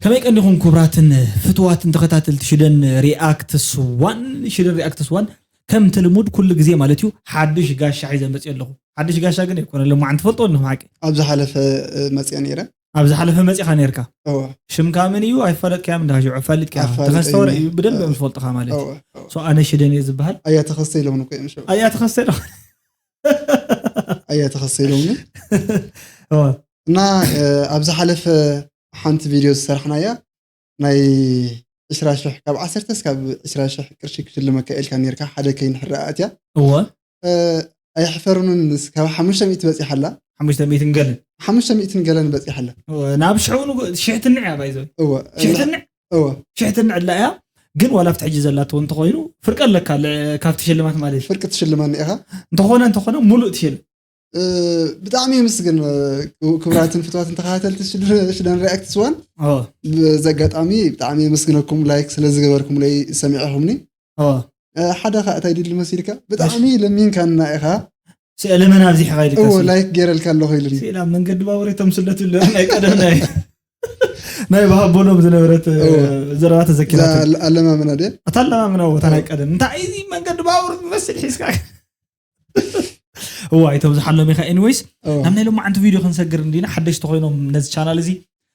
ከመይ ቀኒኹም ክቡራትን ፍትዋትን ተኸታተልቲ ሽደን ሪኣክትስ ዋን? ሽደን ሪኣክትስ ዋን ከምቲ ልሙድ ኩሉ ግዜ ማለት እዩ ሓድሽ ጋሻ ሒዘ መፅእ ኣለኹ። ሓድሽ ጋሻ ግን ኣይኮነ፣ ለማዓን ትፈልጦ እንኹም ሓቂ። ኣብ ዝሓለፈ መፅአ ነይረ። ኣብ ዝሓለፈ መፂኻ ነርካ። እወ ሽምካ መን እዩ ኣይፈለጥካያ፣ እንዳ ሽዑ ኣፋሊጥካያ። ኣፋልጠ ተኸስተ ወረ እዩ። እዩ ብደንብ ምፈልጥኻ ማለት እዩ። እወ እወ። ሶ ኣነ ሽደን እየ ዝበሃል። ኣያ ተኸስተ ኢሎምኒ እኮ እዮም ሸው። ኣያ ተኸስተ ዶ? ኣያ ተኸስተ ኢሎምኒ። እወ እና ኣብ ዝሓለፈ ሓንቲ ቪድዮ ዝሰራሕናያ ናይ ዕስራ ሽሕ፣ ካብ ዓሰርተ እስካብ ዕስራ ሽሕ ቅርሺ ክሽልመካ ኢልካ ነርካ። ሓደ ከይንሕረኣ እትያ እወ ኣየሕፈሩንን። ካብ ሓሙሽተ ሚእቲ በፂሓላ። ሓሙሽተ ሚእትን ገለን ሓሙሽተ ሚእትን ገለን በፂሓላ። እወ፣ ናብ ሽዑ ንጉ- ሽሕትንዕ እያ ባይዘ እወ ሽሕትንዕ እወ ሽሕትንዕ ኣለያ። ግን ዋላ ኣብቲ ሕጂ ዘላቶ እንተኮይኑ ፍርቀ ኣለካ ለ- ካብቲ ሽልማት ማለት እዩ። ፍርቂ ትሽልመኒ ኢኻ። እንተኾነ እንተኾነ ሙሉእ ትሽል ብጣዕሚ የምስግን። ክቡራትን ፍትዋትን ተኸታተልቲ ሽደን ሪኣክትስ ዋን፣ እወ በዚ ኣጋጣሚ ብጣዕሚ የመስግነኩም፣ ላይክ ስለ ዝገበርኩምለይ። ሰሚዕኹምኒ። እወ ሓደ ኸዓ እንታይ ድል መሲልካ፣ ብጣዕሚ ለሚንካና ኢኻ። ስእለመን ኣብዚሕኻ ኢልካ እዎ ሲ- ላይክ ገይረልካ ኣለኹ ኢሉኒ። ስእላ መንገዲ ባቡር እቶም ስለትሉ ናይ ቀደም ናይ ናይ ባህቦሎም ዝነበረት እዎ። ዘረባ ተዘኪራት። ኣለማምና ደ ኣታ ኣለማምና ቦታ ናይ ቀደም እንታይ እዚ መንገዲ ባቡር ዝመስል ሒዝካ። እዋ ኣይቶም ዝሓሎም ኢኻ። ኤኒዌይስ ናብ ናይ ሎማዓንቲ ቪድዮ ክንሰግር እንዲና። ሓደሽቲ ኮይኖም ነዚ ቻናል እዚ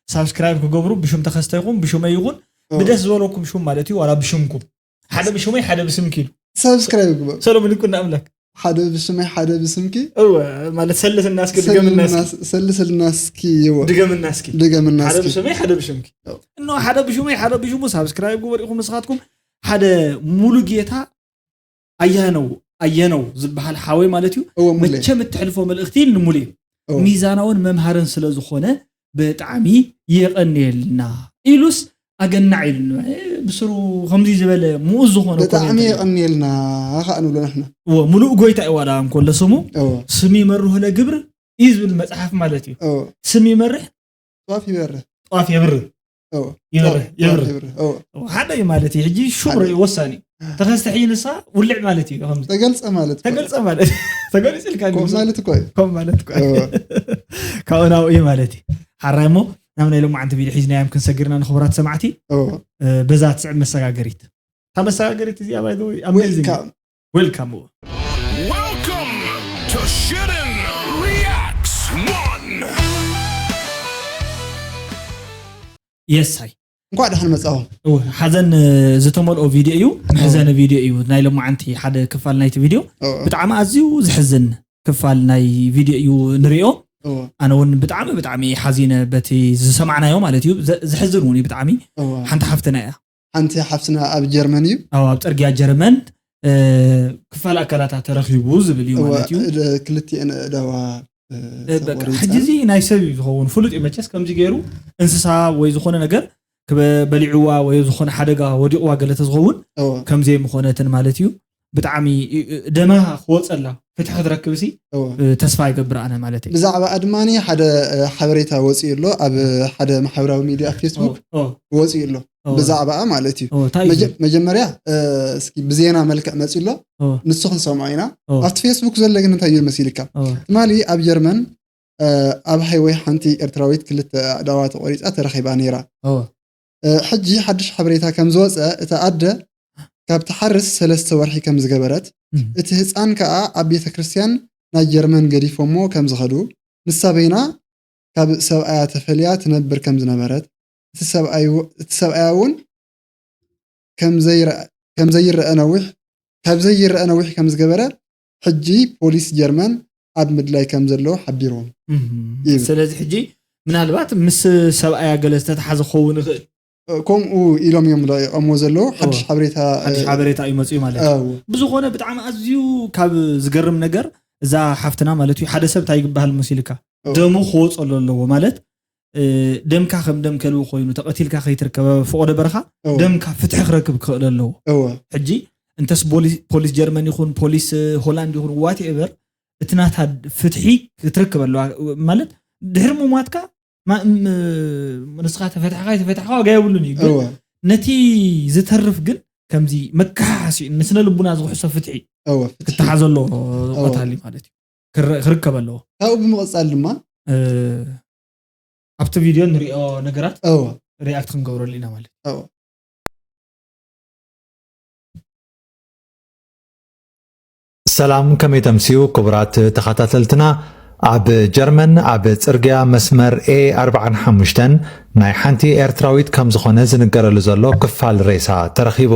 ሳብስክራይብ ክገብሩ ብሽም ተኸስተ ይኹን ብሽመይ ይኹን ብደስ ዝበለኩም ሽም ማለት እዩ። ዋላ ብሽምኩም ሓደ ብሽመይ ሓደ ብስምኪ ኢሉ ሳብስክራይብ ግበር። ሰሎሞን ይኩን ኣምላክ ሓደ ብሽመይ ሓደ ብስምኪ እወ ማለት ሰልስና እስኪ ድገምና እስኪ ሰልስልና እስኪ ይወ ድገምና እስኪ ድገምና ሓደ እስኪ ብሽመይ ሓደ ብሽምኪ እኖ ሓደ ብሽመይ ሓደ ብሽሙ ሳብስክራይብ ግበር ኢኹም። ንስኻትኩም ሓደ ሙሉ ጌታ ኣያነው ኣየነው ዝበሃል ሓወይ ማለት እዩ። እወ ሙሌ መቸም እትሕልፎ መልእኽቲ ንሙሌ እወ ሚዛናውን መምሃርን ስለ ዝኾነ ብጣዕሚ የቐንየልና ኢሉስ ኣገናዕ ኢሉና። ብስሩ ከምዚ ዝበለ ምኡዝ ዝኾነ ብጣዕሚ ኮሜንት የቐንየልና። ኸዓ ንብሎ ንሕና እወ ሙሉእ ጎይታ እዩ ዋላ እንኮሎ ስሙ እወ ስም ይመርሁ ለግብር እዩ ዝብል መፅሓፍ ማለት እዩ። እወ ስም ይመርሕ ጧፍ ይበርህ ጧፍ የብርህ እወ ይበርህ ጧፍ የብርህ ይበርህ እወ ሓደ እዩ ማለት እዩ። ሕጂ ሹም ሓደ። ርኢ ወሳኒ ተኸስተ ሕጂ ንሳ ውልዕ ማለት እዩ። ከምዚ ተገልፀ ማለት እኮ እዩ። ተገልፀ ማለት ተገሊፅልካ ኮም ማለት እኮ እዩ። ከም ማለት እኮ እወ ካብኡ ናብኡ እዩ ማለት እዩ። ሓራይ እሞ ናብ ናይ ሎማዓንቲ ቪድዮ ሒዝናዮም ክንሰግርና ንክቡራት ሰማዕቲ እወ እ፣ በዛ ትስዕብ መሰጋገሪት እታ መሰጋገሪት እዚኣ ባይ ወይ ኣሜዚንግ ዌልካም ዌልካም እወ Welcome to Shootin' Reacts One. የሳይ እንኳዕ ደሓን መፃኹም። እወ፣ ሓዘን እ፣ ዝተመልኦ ቪድዮ እዩ። መሕዘኒ ቪድዮ እዩ። ናይ ሎማዓንቲ ሓደ ክፋል ናይቲ ቪድዮ እወ ብጣዕሚ ኣዝዩ ዝሕዝን ክፋል ናይ ቪድዮ እዩ ንሪኦ። እወ ኣነ እውን ብጣዕሚ ብጣዕሚ ሓዚነ በቲ ዝሰማዕናዮ ማለት እዩ። ዘ- ዝሕዝን እውን እዩ ብጣዕሚ። እወ ሓንቲ ሓፍትና እያ ሓንቲ ሓፍትና ኣብ ጀርመን እዩ። ኣብ ኣብ ፅርግያ ጀርመን እ፣ ክፋል ኣካላታ ተረኺቡ ዝብል እዩ እወ ማለት እዩ። እ- ክልቲኤን እደዋ እ፣ እ፣ በቃ ተቆሪፀን። ሕጂ እዚ ናይ ሰብ እዩ ዝኸውን ፍሉጥ እዩ መቸስ ከምዚ ገይሩ እንስሳ ወይ ዝኾነ ነገር ክበ- በሊዕዋ ወይ ዝኾነ ሓደጋ ወዲቕዋ ገለ ተዝኸውን እወ ከምዘይ ምኾነትን ማለት እዩ። ብጣዕሚ እ፣ እ፣ ደማ ክወፀላ ፍትሒ ክትረክብ ሲ እወ እ፣ ተስፋ ይገብር ኣነ ማለት እዩ። ብዛዕባኣ ድማ ሓደ እ፣ ሓበሬታ ወፂኡ ኣሎ ኣብ ሓደ ማሕበራዊ ሚድያ ፌስቡክ ኦ፣ ኦ፣ ወፂኡ ኣሎ ኦ፣ ብዛዕባኣ ማለት እዩ። ኦ፣ እንታይ እዩ? መጀ- መጀመርያ እ፣ እስኪ ብዜና መልክዕ መፂኡ ኣሎ ኦ፣ ንሱ ክንሰምዖ ኢና። ኦ፣ ኣብቲ ፌስቡክ ዘሎ ግን እንታይ እዩ መሲልካ ኦ፣ ትማሊ ኣብ ጀርመን እ፣ ኣብ ሃይወይ ሓንቲ ኤርትራዊት ክልተ ኣእዳዋ ተቆሪፃ ተረኺባ ነይራ። ኦ፣ እ፣ ሕጂ ሓድሽ ሓበሬታ ከም ዝወፀ እታ ኣደ ካብ ትሓርስ ሰለስተ ወርሒ ከም ዝገበረት እም፣ እቲ ህፃን ከዓ ኣብ ቤተ ክርስቲያን ናይ ጀርመን ገዲፎሞ ከም ዝኸዱ ንሳ በይና ካብ ሰብኣያ ተፈልያ ትነብር ከም ዝነበረት እቲ ሰብኣይ ው- እቲ ሰብኣያ እውን ከም ዘይረአ ከም ዘይረአ ነዊሕ ካብ ዘይረአ ነዊሕ ከም ዝገበረ ሕጂ ፖሊስ ጀርመን ኣብ ምድላይ ከም ዘለዉ ሓቢሮም። እም። ይብል። ስለዚ ሕጂ ምናልባት ምስ ሰብኣያ ገለ ዝተተሓዘ ክኸውን ይኽእል። ከምኡ ኢሎም እዮም ለቂቐምዎ ዘለዉ። ሓድሽ ሓበሬታ ሓድሽ ሓበሬታ እዩ መፅኡ ማለት እዩ። ኣው ብዝኾነ ብጣዕሚ ኣዝዩ ካብ ዝገርም ነገር እዛ ሓፍትና ማለት እዩ ሓደ ሰብ እንታይ ይግበሃል መሲልካ ኦ። ደሙ ክወፀሉ ኣለዎ ማለት እ፣ ደምካ ከም ደም ከልቢ ኮይኑ ተቐቲልካ ከይትርከበ ፈቆዶ በረኻ ኦ። ደምካ ፍትሒ ክረክብ ክኽእል ኣለዎ። እወ ሕጂ እንተስ ቦሊ- ፖሊስ ጀርመን ይኹን ፖሊስ እ፣ ሆላንድ ይኹን ዋት ኤቨር እቲ ናታ ፍትሒ ክትረክብ ኣለዋ ማለት ድሕሪ ምሟትካ ማ- ም- ንስኻ ተፈትሕኻ ተፈትሕኻ ዋጋ የብሉን እዩ ግን እወ ነቲ ዝተርፍ ግን ከምዚ መከሓሲ ንስነ ልቡና ዝውሕሶ ፍትሒ እወ ክተሓዘ ኣለዎ። ቀታሊ ማለት እዩ ክረ- ክርከብ ኣለዎ። ካብኡ ብምቕፃል ድማ እ፣ ኣብቲ ቪድዮ ንሪኦ ነገራት እወ ሪኣክት ክንገብረሉ ኢና ማለት እዩ። እዎ። ሰላም፣ ከመይ ተምስዩ ክቡራት ተኸታተልትና። ኣብ ጀርመን ኣብ ጽርግያ መስመር ኤ ኣርብዓን ሓሙሽተን ናይ ሓንቲ ኤርትራዊት ከም ዝኾነ ዝንገረሉ ዘሎ ክፋል ሬሳ ተረኺቡ።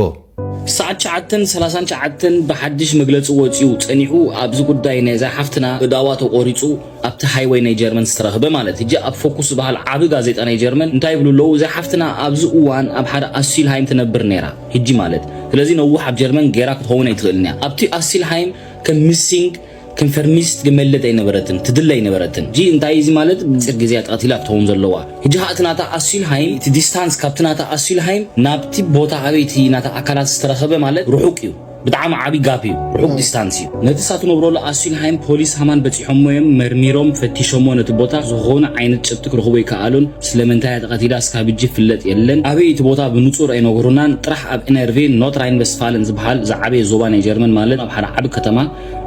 ሰዓት ትሽዓተን ሰላሳን ትሽዓተን ብሓድሽ መግለፂ ወፂኡ ፀኒሑ ኣብዚ ጉዳይ ናይዛ ሓፍትና እዳዋ ተቆሪፁ ኣብቲ ሃይወይ ናይ ጀርመን ዝተረኽበ ማለት። ሕጂ ኣብ ፎኩስ ዝበሃል ዓቢ ጋዜጣ ናይ ጀርመን እንታይ ይብሉ ኣለዉ? እዛ ሓፍትና ኣብዚ እዋን ኣብ ሓደ ኣሲልሃይም ትነብር ነይራ ሕጂ ማለት። ስለዚ ነዊሕ ኣብ ጀርመን ገይራ ክትኸውን ኣይትኽእልን እያ። ኣብቲ ኣሲልሃይም ከም ሚሲንግ ከም ፈርሚስት ግመለጥ ኣይነበረትን ትድለ ኣይነበረትን። ሕጂ እንታይ እዚ ማለት ብፅር ግዜ ተቐቲላ ክትኸውን ዘለዋ። ሕጂ ከዓ እቲ ናታ ኣሲልሃይም እቲ ዲስታንስ ካብቲ ናታ ኣሲልሃይም ናብቲ ቦታ ኣበይቲ ናታ ኣካላት ዝተረኸበ ማለት ርሑቅ እዩ። ብጣዕሚ ዓቢ ጋፕ እዩ። ርሑቅ ዲስታንስ እዩ። ነቲ እሳ ትነብረሉ ኣሲልሃይም ፖሊስ ሃማን በፂሖሞ እዮም መርሚሮም ፈቲሾሞ ነቲ ቦታ ዝኾነ ዓይነት ጭብጢ ክረኽቡ ኣይከኣሉን። ስለምንታይ እያ ተቐቲላ እስካብ ሕጂ ይፍለጥ የለን። ኣበይ እቲ ቦታ ብንጹር ኣይነገሩናን። ጥራሕ ኣብ ኤነርቬ ኖትራይን ቨስትፋለን ዝበሃል ዝዓበየ ዞባ ናይ ጀርመን ማለት ኣብ ሓደ ዓቢ ከተማ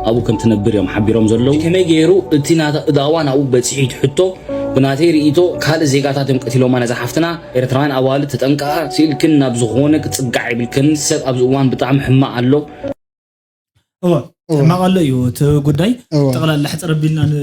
ኣብኡ ከም ትነብር እዮም ሓቢሮም ዘለዉ። ከመይ ገይሩ እቲ ናታ እዳዋ ናብኡ በጺሑ እዩ እቲ ሕቶ። ብናተይ ርእይቶ ካልእ ዜጋታት እዮም ቀቲሎማ ነዛ ሓፍትና። ኤርትራውያን ኣዋልድ ተጠንቀቓ፣ ስኢልክን ናብ ዝኾነ ክጽጋዕ የብልክን። ሰብ ኣብዚ እዋን ብጣዕሚ ሕማቕ ኣሎ። እወ ሕማቕ ኣሎ እዩ እቲ ጉዳይ። እወ። ጠቕላላ ሕፅር ኣቢልና ን-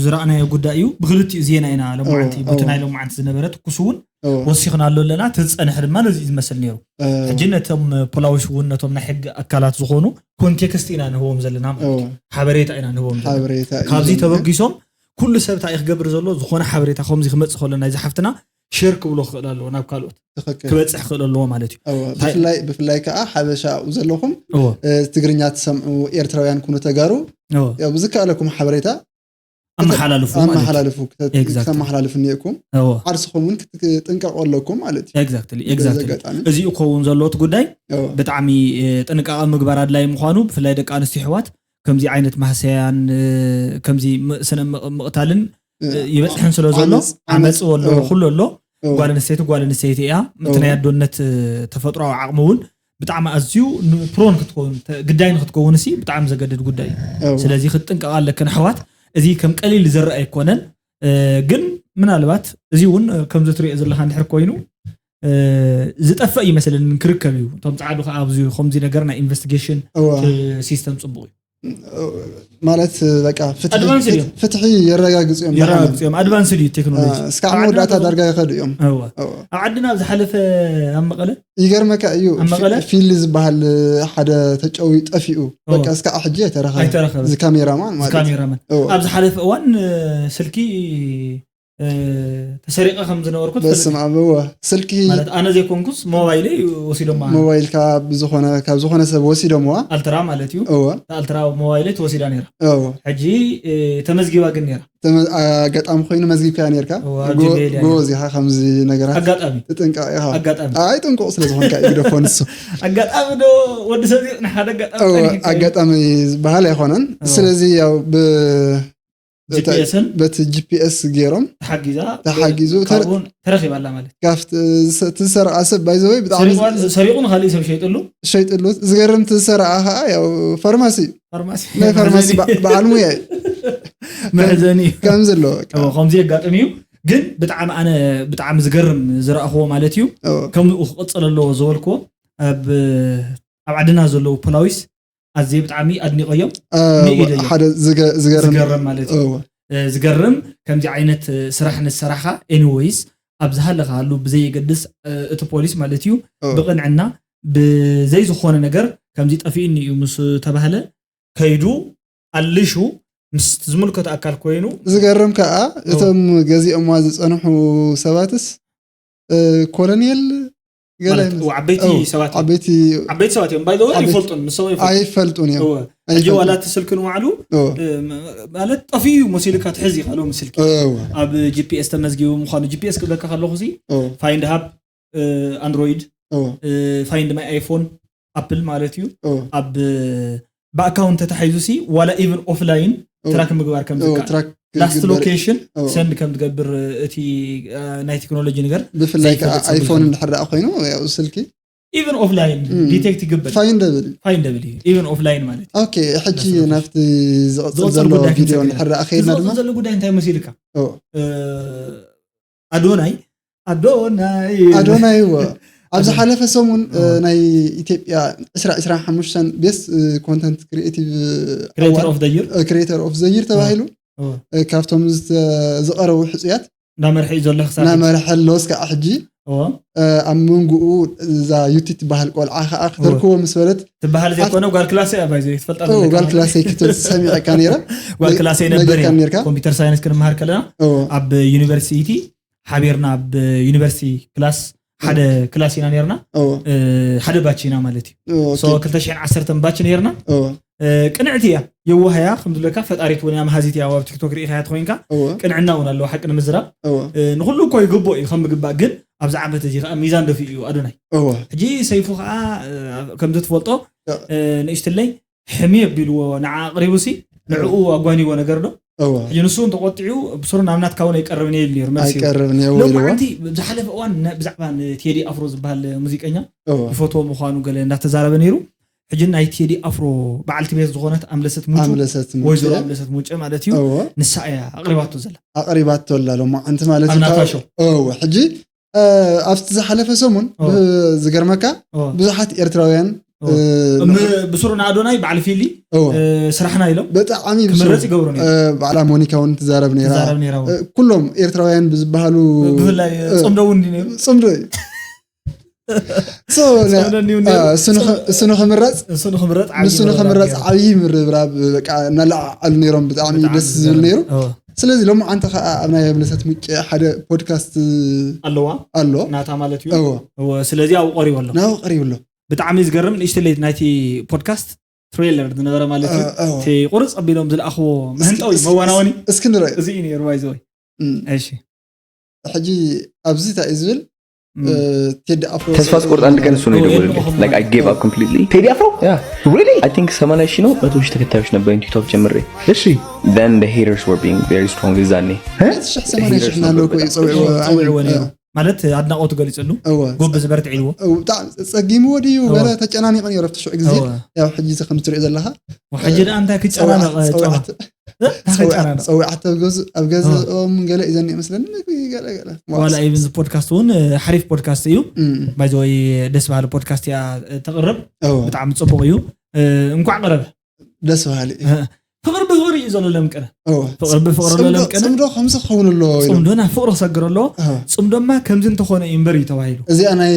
ዝረኣናዮ ጉዳይ እዩ። ብክልቲኡ ዜና ኢና ሎማዓንቲ እወ፣ በቲ እወ። ናይ ሎማዓንቲ ዝነበረ ትኩስ እውን እወ። ወሲኽና ኣሎ ኣለና። እቲ ዝፀንሐ ድማ ነዚ እዩ ዝመስል ነይሩ። እ፣ ሕጂ ነቶም ፖላዊስ እውን ነቶም ናይ ሕጊ ኣካላት ዝኾኑ ኮንቴክስት ኢና ንህቦም ዘለና ማለት እዩ። እወ። ሓበሬታ ኢና ንህቦም ዘለና። ሓበሬታ እዩ ካብዚ ዘለና። ተበጊሶም ኩሉ ሰብ እንታይ እዩ ክገብር ዘሎ? ዝኾነ ሓበሬታ ከምዚ ክመፅእ ከሎ ናይዚ ሓፍትና ሼር ክብሎ ክኽእል ኣለዎ ናብ ካልኦት ትኽክል። ክበፅሕ ክኽእል ኣለዎ ማለት እዩ። እወ፣ ታይ- ብፍላይ ብፍላይ ከዓ ሓበሻ ኣብኡ ዘለኹም እወ እ፣ ትግርኛ ትሰምዑ ኤርትራውያን ኩኑ ተጋሩ እወ ያው ብዝከኣለኩም ሓበሬታ ኣመሓላልፉ ማለት እዩ። ኣመሓላልፉ ክተ- Exactly። ክተመሓላልፉ እኒኤኩም እወ ዓርስኹም እውን ክትጥንቀቑ ኣለኩም ማለት እዩ። ኤግዛክትሊ ኤግዛክትሊ ኣጋጣሚ እዚኡ ክኸውን ዘለዎ እቲ ጉዳይ እወ ብጣዕሚ እ፣ ጥንቃቐ ምግባር ኣድላይ ምዃኑ ብፍላይ ደቂ ኣንስትዮ ኣሕዋት ከምዚ ዓይነት ማህሰያን እ፣ ከምዚ ም- ስነ ምቕ- ምቕታልን እ፣ እ፣ ይበፅሕን ስለ ዘሎ ዓመፅ- ዓመፅ ኣሎ እወ። ኩሉ ኣሎ። እወ ጓል ኣንስተይቲ ጓል ኣንስተይቲ እያ። እቲ እወ። ናይ ኣዶነት እ፣ ተፈጥሮኣዊ ዓቕሚ እውን ብጣዕሚ ኣዝዩ ን- ፕሮን ክትከውን ተ- ግዳይ ንክትከውን ሲ ብጣዕሚ ዘገድድ ጉዳይ እዩ። እወ ስለዚ ክትጥንቀቕ ኣለክን ኣሕዋት። እዚ ከም ቀሊል ዝረአ ኣይኮነን። እ፣ ግን ምናልባት እዚ እውን እ፣ ከምዚ ትሪኦ ዘለካ እንድሕር ኮይኑ እ፣ ዝጠፍእ ይመስለኒ ክርከብ እዩ። እቶም ፃዕዱ ከዓ ኣብዚ ከምዚ ነገር ናይ ኢንቨስቲጌሽን እወ ሲስተም ፅቡቅ እዩ። ማለት በቃ ፍትሒ- ኣድቫንስ ድዮም? ፍትሒ የረጋግፁ እዮም የረጋግፁ እዮም። ኣድቫንስ ድዩ ቴክኖሎጂ? እስካብ መወዳእታ ዳርጋ ይኸዱ እዮም። እወ እወ። ኣብ ዓድና ኣብ ዝሓለፈ ኣብ መቐለ ይገርመካ እዩ ኣብ መቐለ? ፊ- ፊል ዝበሃል ሓደ ተጨዊ ጠፊኡ እወ። በቃ እስካብ ሕጂ ኣይተረኸበ ኣይተረኸበ። እዚ ካሜራማን ማለት ካሜራማን እወ። ኣብ ዝሓለፈ እዋን እ፣ ስልኪ እ፣ ተሰሪቐ ከም ዝነበርኩ ትፈልጥ በስመ ኣብ እወ ስልኪ ማለት ኣነ ዘይኮንኩስ ሞባይለይ ወሲዶማ። ሞባይልካ ብዝኾነ ካብ ዝኾነ ሰብ ወሲዶምዋ ኣልትራ ማለት እዩ። እወ ኣልትራ ሞባይለይ ተወሲዳ ነይራ። እወ ሕጂ እ፣ ተመዝጊባ ግን ነይራ። ተመ- ኣጋጣሚ ኮይኑ መዝጊብካያ ነይርካ እወ፣ ጎ- ጅሜል እያ ጎበዝ ኢኻ ከምዚ ነገራት ኣጋጣሚ ትጥንቀቕ ኢኻ ኣጋጣሚ ኣይ ጥንቁቕ ስለ ዝኾንካ እዩ ግደፎ ንሱ ኣጋጣሚ ዶ ወዲ ሰብ ዚቕንሕ ሓደ ኣጋጣሚ እወ ጸኒሑ ይከውን። ኣጋጣሚ ዝበሃል ኣይኮነን እወ። ስለዚ ያው ብ- ጂ ፒ ኤስን በቲ ጂ ፒ ኤስ ገይሮም ተሓጊዛ ተሓጊዙ ተረ- ካብኡን ተረኺባ ኣላ ማለት እዩ። ካብቲ ዝሰ- እቲ ዝሰረቓ ሰብ ባይዘወይ ብጣዕሚ ሰሪቑ- ሰሪቑ ንካሊእ ሰብ ሸይጥሉ ሸይጥሉ ዝገርም እቲ ዝሰረቓ ከዓ ያው ፋርማሲ እዩ ፋርማሲ ናይ ፋርማሲ መሕዘኒ- በ- በዓል ሙያ እዩ መሕዘኒ እዩ። ከም ዘለዎ በቃ። እወ፣ ከምዚ የጋጥም እዩ። ግን ብጣዕሚ ኣነ ብጣዕሚ ዝገርም ዝረእኽዎ ማለት እዩ እወ። ከምኡ ክቕፅል ኣለዎ ዝበልክዎ ኣብ ኣብ ዓድና ዘለዉ ፖላዊስ ኣዝየ ብጣዕሚ ኣድኒቐዮም አ፣ ንኢደዮ። ሓደ ዝገ- ዝገርም ዝገርም ማለት እዩ እወ። እ፣ ዝገርም ከምዚ ዓይነት እ፣ ስራሕ ንሰራሕኻ ኤኒወይስ ኣብ ዝሃለኻሉ ብዘየገድስ እ፣ እቲ ፖሊስ ማለት እዩ እወ። ብቕንዕና ብዘይ ዝኾነ ነገር ከምዚ ጠፊእኒ እዩ ምስ ተባህለ ከይዱ ኣልሹ ምስ ዝምልከቶ ኣካል ኮይኑ ዝገርም ከዓ እቶም ገዚኦምዋ ዝፀንሑ ሰባትስ እ፣ ኮሎኔል ገለ ማለት ይመስል። ው ዓበይቲ ኦ፣ ሰባት እዮም። ዓበይቲ ዓበይቲ ሰባት እዮም ባይ ዘወይ ዓበይቲ- ኣይፈልጡን ንሶም ኣይፈልጡ ኣይፈልጡን እዮም እወ። ሕጂ ኣይፈልጡን። ዋላ እቲ ስልኪ ንባዕሉ ኦ፣ እ፣ ም- ማለት ጠፊኡ እዩ መሲልካ ትሕዝ ይኽእሎ ስልኪ እወ፣ ኣብ ጂ ፒ ኤስ ተመዝጊቡ ምዃኑ ጂ ፒ ኤስ ክብለካ ከለኹ ሲ ኦ፣ ፋይንድ ሃብ ኣንድሮይድ ኦ፣ ፋይንድ ማይ ኣይፎን ኣፕል ማለት እዩ ኦ፣ ኣብ ብኣካውንት ተታሒዙ ሲ ዋላ ኢቨን ኦፍላይን ኦ፣ ትራክ ምግባር ከም ኦ፣ ዝከኣል ትራክ ላስት ይግበር። ሎኬሽን ኦ። ሰንድ ከም ትገብር እቲ እ፣ ናይ ቴክኖሎጂ ነገር ብፍላይ ከዓ ዘይፈልጥ ሰብ ኣይፎን ይኸውን። እንድሕር ደኣ ኮይኑ ያው ስልኪ ኢቨን ኦፍላይን እም። ዲቴክት ይግበር ፋይንድ ብል ፋይንድ ብል እዩ ኢቨን ኦፍላይን ማለት እዩ ኦኬ ሕጂ ላስት ሎኬሽን። ናብቲ ዝቕፅል ዝቕፅል ዘሎ ጉዳይ ቪድዮ ክንሰግር። እንድሕር ደኣ ከይድና ዝቕፅል ድማ ዘሎ ጉዳይ እንታይ መሲልካ ኦ፣ እ፣ ኣዶናይ ኣዶናይ ኣዶናይ እዎ። ኣብ ዝሓለፈ ሰሙን እ፣ ናይ ኢትዮጵያ ዕስራ ዕስራ ሓሙሽተ ቤስት ኮንተንት ክሪኤቲቭ ክሬተር ኦፍ ደ ይር ክሬተር ኦፍ ዘ ይር ተባሂሉ እ፣ ካብቶም ዝተ- ዝቐረቡ ሕፁያት እንዳመርሐ እዩ ዘሎ ክሳብ እናመርሐ ኣሎ እስካዕ ሕጂ። እ፣ ኣብ መንጎኡ እዛ ዩቲ ትበሃል ቆልዓ ከዓ ክተርክቦ ምስ በለት ትበሃል ዘይኮነ ጓል ክላሰ እያ ባይዘ ትፈልጣ እ፣ ጓል ክላሰይ ክትብል ሰሚዐካ ነይረ። ጓል ክላሰ ነጊርካ ነበር ነርካ? ኮምፒውተር ሳይንስ ክንመሃር ከለና እ፣ ኣብ ዩኒቨርሲቲ ሓቢርና ኣብ ዩኒቨርሲቲ ክላስ ሓደ ክላስ ኢና ነርና እ፣ ሓደ ባች ኢና ማለት እዩ እ፣ so ክልተ ሽሕን ዓሰርተን ባች ነርና እ፣ ቅንዕቲ እያ የዋህ እያ ከም ዝብለካ ፈጣሪት እውን እያ መሃዚት እያ ኣብ ቲክቶክ ርኢኻያ ተኮይንካ እ፣ ቅንዕና እውን ኣለዎ ሓቂ ንምዝራብ እ፣ እ፣ ንኩሉ እኮ ይግብኦ እዩ ከም ምግባእ ግን ኣብዚ ዓመት እዚ ከዓ ሚዛን ደፊኡ እዩ ኣዶናይ እ፣ ሕጂ ሰይፉ ከዓ እ፣ ከምዚ ትፈልጦ እ። እ፣ ንእሽትለይ ሕሚ ኣቢልዎ ንዓ ኣቕሪቡ ሲ ንዕኡ ኣጓኒዎ ነገር ዶ እወ ሕጂ ንሱ እውን ተቆጢዑ ብስሩ ናብ ናትካ እውን ኣይቀርብን እየ ኢሉ ነይሩ መልሲ ኣይቀርብን እየ ኢልዎ። ሎማዓንቲ ብዝሓለፈ እዋን ነ- ብዛዕባ ንቴዲ ኣፍሮ ዝበሃል ሙዚቀኛ እወ ይፈትዎ ምዃኑ ገለ እንዳተዛረበ ነይሩ ሕጂ ናይ ቴዲ ኣፍሮ በዓልቲ ቤት ዝኾነት ኣምለሰት ሙጩ ኣምለሰት ሙጭ ወይዘሮ ኣምለሰት ሙጨ ማለት እዩ እወ ንሳ እያ ኣቕሪባቶ ዘላ ኣቕሪባቶ ኣላ ሎማዓንቲ ማለት ኣብ እዩ። ናታ ካብ- ሾው። እወ ሕጂ እ፣ ኣብቲ ዝሓለፈ ሰሙን እወ። ብ- ዝገርመካ እወ። ብዙሓት ኤርትራውያን እወ። እ፣ እም- ብስሩ ንኣዶናይ በዓል ፊሊ እወ እ፣ ስራሕና ኢሎም ብጣዕሚ ብሱ ክምረፅ ይገብሩ ነይሩ እ፣ ባዕላ ሞኒካ እውን ትዛረብ ነይራ ትዛረብ ነይራ እውን። እ፣ ኩሎም ኤርትራውያን ብዝበሃሉ ብፍላይ እ፣ ፅምዶ እውን እንዲ ነይሩ ፅምዶ እዩ So፣ ነ- ፅምዶ እንዲሁ እ፣ ነይሩ እሱ ንኸ- እሱ ንኽምረፅ እሱ ንኽምረፅ ዓብዪ ንሱ ምርብራብ ንኽምረፅ ነይሩ። ዓብዪ ምርብራብ በቃ እናለዓዓሉ ነይሮም ብጣዕሚ ብጣዕሚ ደስ ዝብል ነይሩ። እወ። ስለዚ ሎማዓንቲ ከዓ ኣብ ናይ እምነሰት ሙጭ ሓደ ፖድካስት ኣለዋ ኣሎ ናታ ማለት እዩ እዎ እወ፣ ስለዚ ኣብኡ ቀሪቡ ኣሎ ናብኡ ቀሪቡ ኣሎ። ብጣዕሚ ዝገርም ንእሽተለይ ናይቲ ፖድካስት ትሬለር ዝነበረ ማለት እዩ እዎ እቲ ቁርፅ ኣቢሎም ዝለኣኽዎ መህንጠዊ መዋናወኒ እስኪ ንረዩ እዚ እዩ ነይሩ ባይዘወይ እም፣ እሺ ሕጂ ኣብዚ እንታይ እዩ ዝብል እም። እ፣ ቴዲ ኣፍሮ ተስፋ ስቆርጥ አንድ ቀን እሱ ነው እኮ የደወለልኝ። የድንቆ Like, I gave up completely. ቴዲ አፍሮ? Yeah. Really? I think ሰማንያ ሺህ ነው መቶ ሺህ ተከታዮች ነበሩኝ ቲክቶክ ጀምሬ። እሺ። Then the haters were being very strong እዛኔ። ሽሕ ሰማንያ ሽሕ እናለኩ እዩ ፀዊዕዎ ፀዊዕዎ ነይሩ ማለት ኣድናቆቱ ገሊፅሉ እወ ጎበዝ በርትዕ ኢልዎ እው፣ ብጣዕሚ ጸጊምዎ ድዩ እወ። ገለ ተጨናኒቑ ነይሩ ኣብቲ ሽዑ ግዜ እወ። ያው ሕጂ እዚ ከም ትሪኦ ዘለኻ ሕጂ ደኣ እንታይ ክጨናነቐ ጨዋ እንታይ ክጨናነቕ ፀዊዓተ ኣብ ገዝኦም ገለ እዩ ዘኒኦ መስለኒ ምግቢ ገለ ገለ ዋላ ኢቭን ዚ ፖድካስት እውን ሓሪፍ ፖድካስት እዩ እም፣ ባይዘወይ ደስ በሃሊ ፖድካስት እያ ተቕርብ እወ ብጣዕሚ ፅቡቕ እዩ እንኳዕ ቀረበ ደስ በሃሊ እዩ ፍቕሪ ብፍቕሪ እዩ ዘሎ ለምቅነ እወ ፍቕሪ ብፍቕሪ ኣሎ ጽምዶ- ለምቅነ ጽምዶ ከምዚ ክኸውን ኣለዎ ኢሎም ፅምዶና ፍቕሪ ክሰግር ኣለዎ እወ። ፅምዶማ ከምዚ እንተኾነ እዩ እምበር እዩ ተባሂሉ እዚኣ ናይ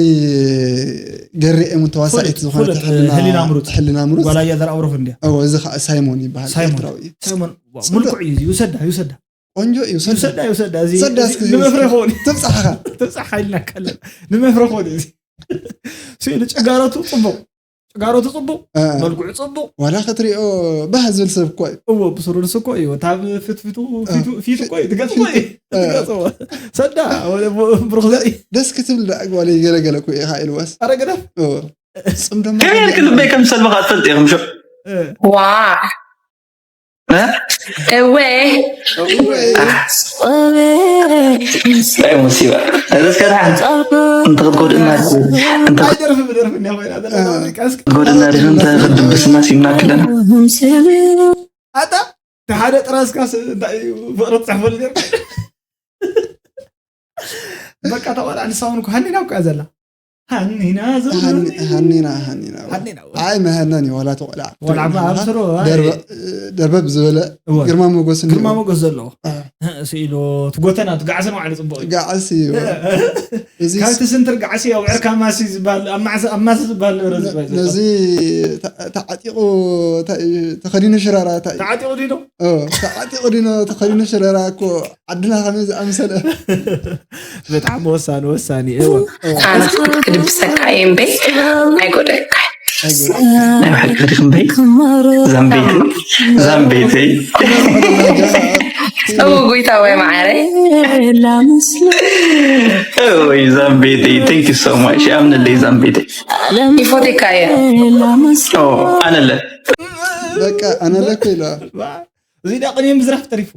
ገሬ እም ተዋሳኢት ፍሉጥ- ዝኾነት ፍሉጥ ህሊና ምሩፅ ሕልና ምሩፅ ጓላያ ዘርኣብሩኽ እንዲያ እወ እዚ ከዓ ሳይሞን ይበሃል ሳይሞን። ኤርትራዊ እዩ ሳይሞን ሙልኩዕ እዩ ይውሰዳ ይውሰዳ ቆንጆ እዩ ሰዳ ይውሰዳ ይውሰዳ እዚ ሰዳ እዚ እስኪ ንመፍረ ይኸውን ትብፃሕኻ ትብፃሕ ሓይልና ከለን ንመፍረ ይኸውን እዚ ስኢሉ ጭጋረቱ ፅቡቕ ጭጋረቱ ፅቡቕ እ፣ መልክዑ ፅቡቕ ዋላ ክትሪኦ ባህ ዝብል ሰብ እኮ እዩ እዎ ብስሩ ንሱ እኮ እዩ እታ ፍትፍቱ ፊቱ- ፊቱ እኮ እዩ ትገፅ እኮ እዩ ትገፅ እዎ ሰዳ ወደ ብሩክ ዘርኢ ደስ ክትብል ደኣ ጓለይ ገለገለ እኮ ኢኻ ኢልዋስ ኣረ ገደፍ እዎ። ፅምዶ ከመይ ኢልክ ልበይ ከም ዝሰልበኻ ትፈልጥ ኢኹም ሹዕ ዋ እወ እንታይ ሙሲባ እዚ እስከ ደሓን እንተ ክትጎድእና እንተ ኣይደርፊ ብደርፊ እንዲያ ኮይና ዘላ ሙዚቃ እስኪ ክትጎድእና ድን እንተ ክትድብስና ሲምና ክለና ኣታ ሓደ ጥራዝካስ እንታይ እዩ ፍቕሪ ትፅሕፈሉ ነርካ በቃ ተቆልዓ ንሳ እውን እኮ ሃኒና እኮ እያ ዘላ ሃኒና ዝብሉ ሃኒ- ሃኒና ሃኒና ሃኒና ኣይ መሃናን እዩ ዋላ ተቆልዓ ቆልዓ እማ ኣብ ስሩ ደርበ- ደርበብ ዝበለ እወ። ግርማ ሞገስ ግርማ ሞገስ ዘለዎ እ። ስኢሉ ትጎተና ትጋዕሰን ዋዕለ ፅቡቅ እዩ ጋዕስ እዩ እዚ ካብቲ ስንትር ጋዕሲ ኣብ ዕርካ ማሲ ዝበሃል ኣብ ማዕሰ- ኣብ ማሲ ዝበሃል ነበረ ዝባይ ዘሎ። ነዚ ተ- ተዓጢቑ እንታይ እዩ? ተኸዲኑ ሽራራ እንታይ እዩ? ተዓጢቑ ዲዶ እ፣ ተዓጢቑ ዲኖ ተኸዲኑ ሽራራ እኮ ዓድና ከመይ ዝኣምሰለ ብጣዕሚ ወሳኒ ወሳኒ እወ ኣነ ክድብሰካ እየ እምበይ ኣይጎደልካ ናይ ባሕሪ ክድክ እምበይ ዛምቤተይ ዛምቤተይ እው ጎይታ ወይ መዓረይ ወይ ዛምቤተይ thank you so much ኣምነለይ ዛምቤተይ ይፎቴካ እየ ኣነለ በቃ ኣነለ እኮ ኢለ እዚ ዳ ቅኔ ምዝራፍ ተሪፉ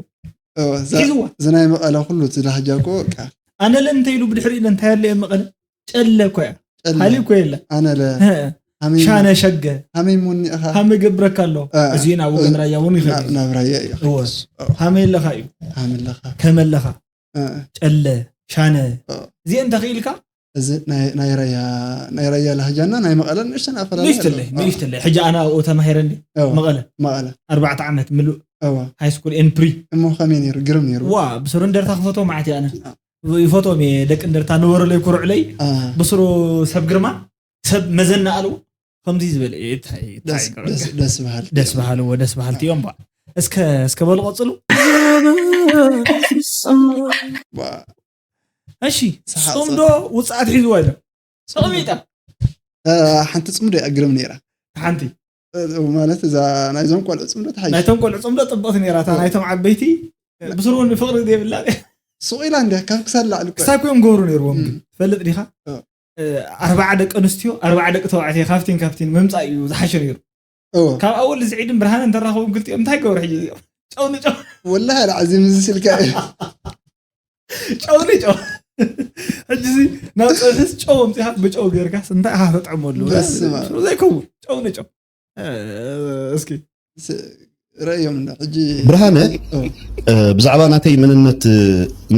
እ፣ እዛ- ሒዝዋ እዚ ናይ መቐለ ኩሉ እቲ ላህጃ እኮ በቃ ኣነለ እንተ ኢሉ ብድሕሪ ኢለ እንታይ ያለ እየ መቐለ ጨለ እኮ እያ ጨለ ካሊ እኮ የለ ኣነለ ሀ፣ ሃመይ ሻነ ሸገ ሃመይ ሙኒ ኢኻ ሃመ ገብረካ ኣሎ እ፣ እዚ ናብ ወገን ራያ እውን ይኸድ ናብ- ናብ ራያ እዩ እወ ሃመ ኣለኻ እዩ ሃመለኻ ከመለኻ እ፣ ጨለ ቻነ እ። እዚአን ተኽኢልካ እዚ ናይ ናይ ራያ ናይ ራያ ላህጃና ናይ መቐለ ንእሽተን ኣፈላለየ ንእሽተለይ ንእሽተለይ ሕጂ ኣነ ኣብኡ ተማሂረ እንዲ እዎ፣ መቐለ መቐለ ኣርባዕተ ዓመት ምሉእ እዎ። ሃይ ስኩል ኤን ፕሪ እሞ ከመይ ነይሩ? ግርም ነይሩ። ዋ ብስሩ እንደርታ ክፈትዎም መዓት እየ ኣነ ይፈትዎም እየ ደቂ እንደርታ ነበረለይ ኩርዕለይ አ፣ ብስሩ ሰብ ግርማ ሰብ መዘና ኣለዎ ከምዚ ዝበለ እየ፣ እንታይ- እንታይ ደስ- ይገብረካ? ደስ- ደስ በሃልቲ ደስ በሃሊ እዎ ደስ በሃልቲ እዮም ባ እስከ እስከ በሉ ቀፅሉ ባ- እሺ ሰሓቕ ፅምዶ ውፅኣት ሒዝዋ ኢሎም ተቐሚጣ እ፣ ሓንቲ ፅምዶ እያ ግርም ነይራ። ሓንቲ እ፣ ማለት እዛ ናይዞም ቆልዑ ፅምዶ ተሓይሽ ናይቶም ቆልዑ ፅምዶ ፅብቕቲ ነይራ እታ ናይቶም ዓበይቲ ብስሩ እውን ፍቕሪ ዘይብላ ሱቕ ኢላ እንዲያ ካብ ክሳድ ላዕሊ እኮ ክሳብ ኮይም ገብሩ ነይርዎም ግን እም። ትፈልጥ ዲኻ እ። እ፣ ኣርባዓ ደቂ ኣንስትዮ ኣርባዓ ደቂ ተባዕትዮ ካብቲን ካብቲን ምምፃእ እዩ ዝሓሸ ነይሩ እዎ። ካብ ኣወል ዝዒድን ብርሃን እንተራኸቦም ክልቲኦም እንታይ ገብሩ ሕጂ እዚኦም ጨው ንጨው ወላሂ ኣልዓዚም እዚ ስልካ እዩ። ጨው ንጨው ሕጂ እዚ ናብ ፀብሕስ ጨው ኣምፂኻ ብጨው ገይርካስ እንታይ ኢኻ ተጥዕመሉ በስመ ኣብ። ዘይከውን ጨው ንጨው እ፣ እስኪ ስ- ረእዮም እንዳ ሕጂ ብርሃነ እ፣ እ፣ ብዛዕባ ናተይ መንነት እ፣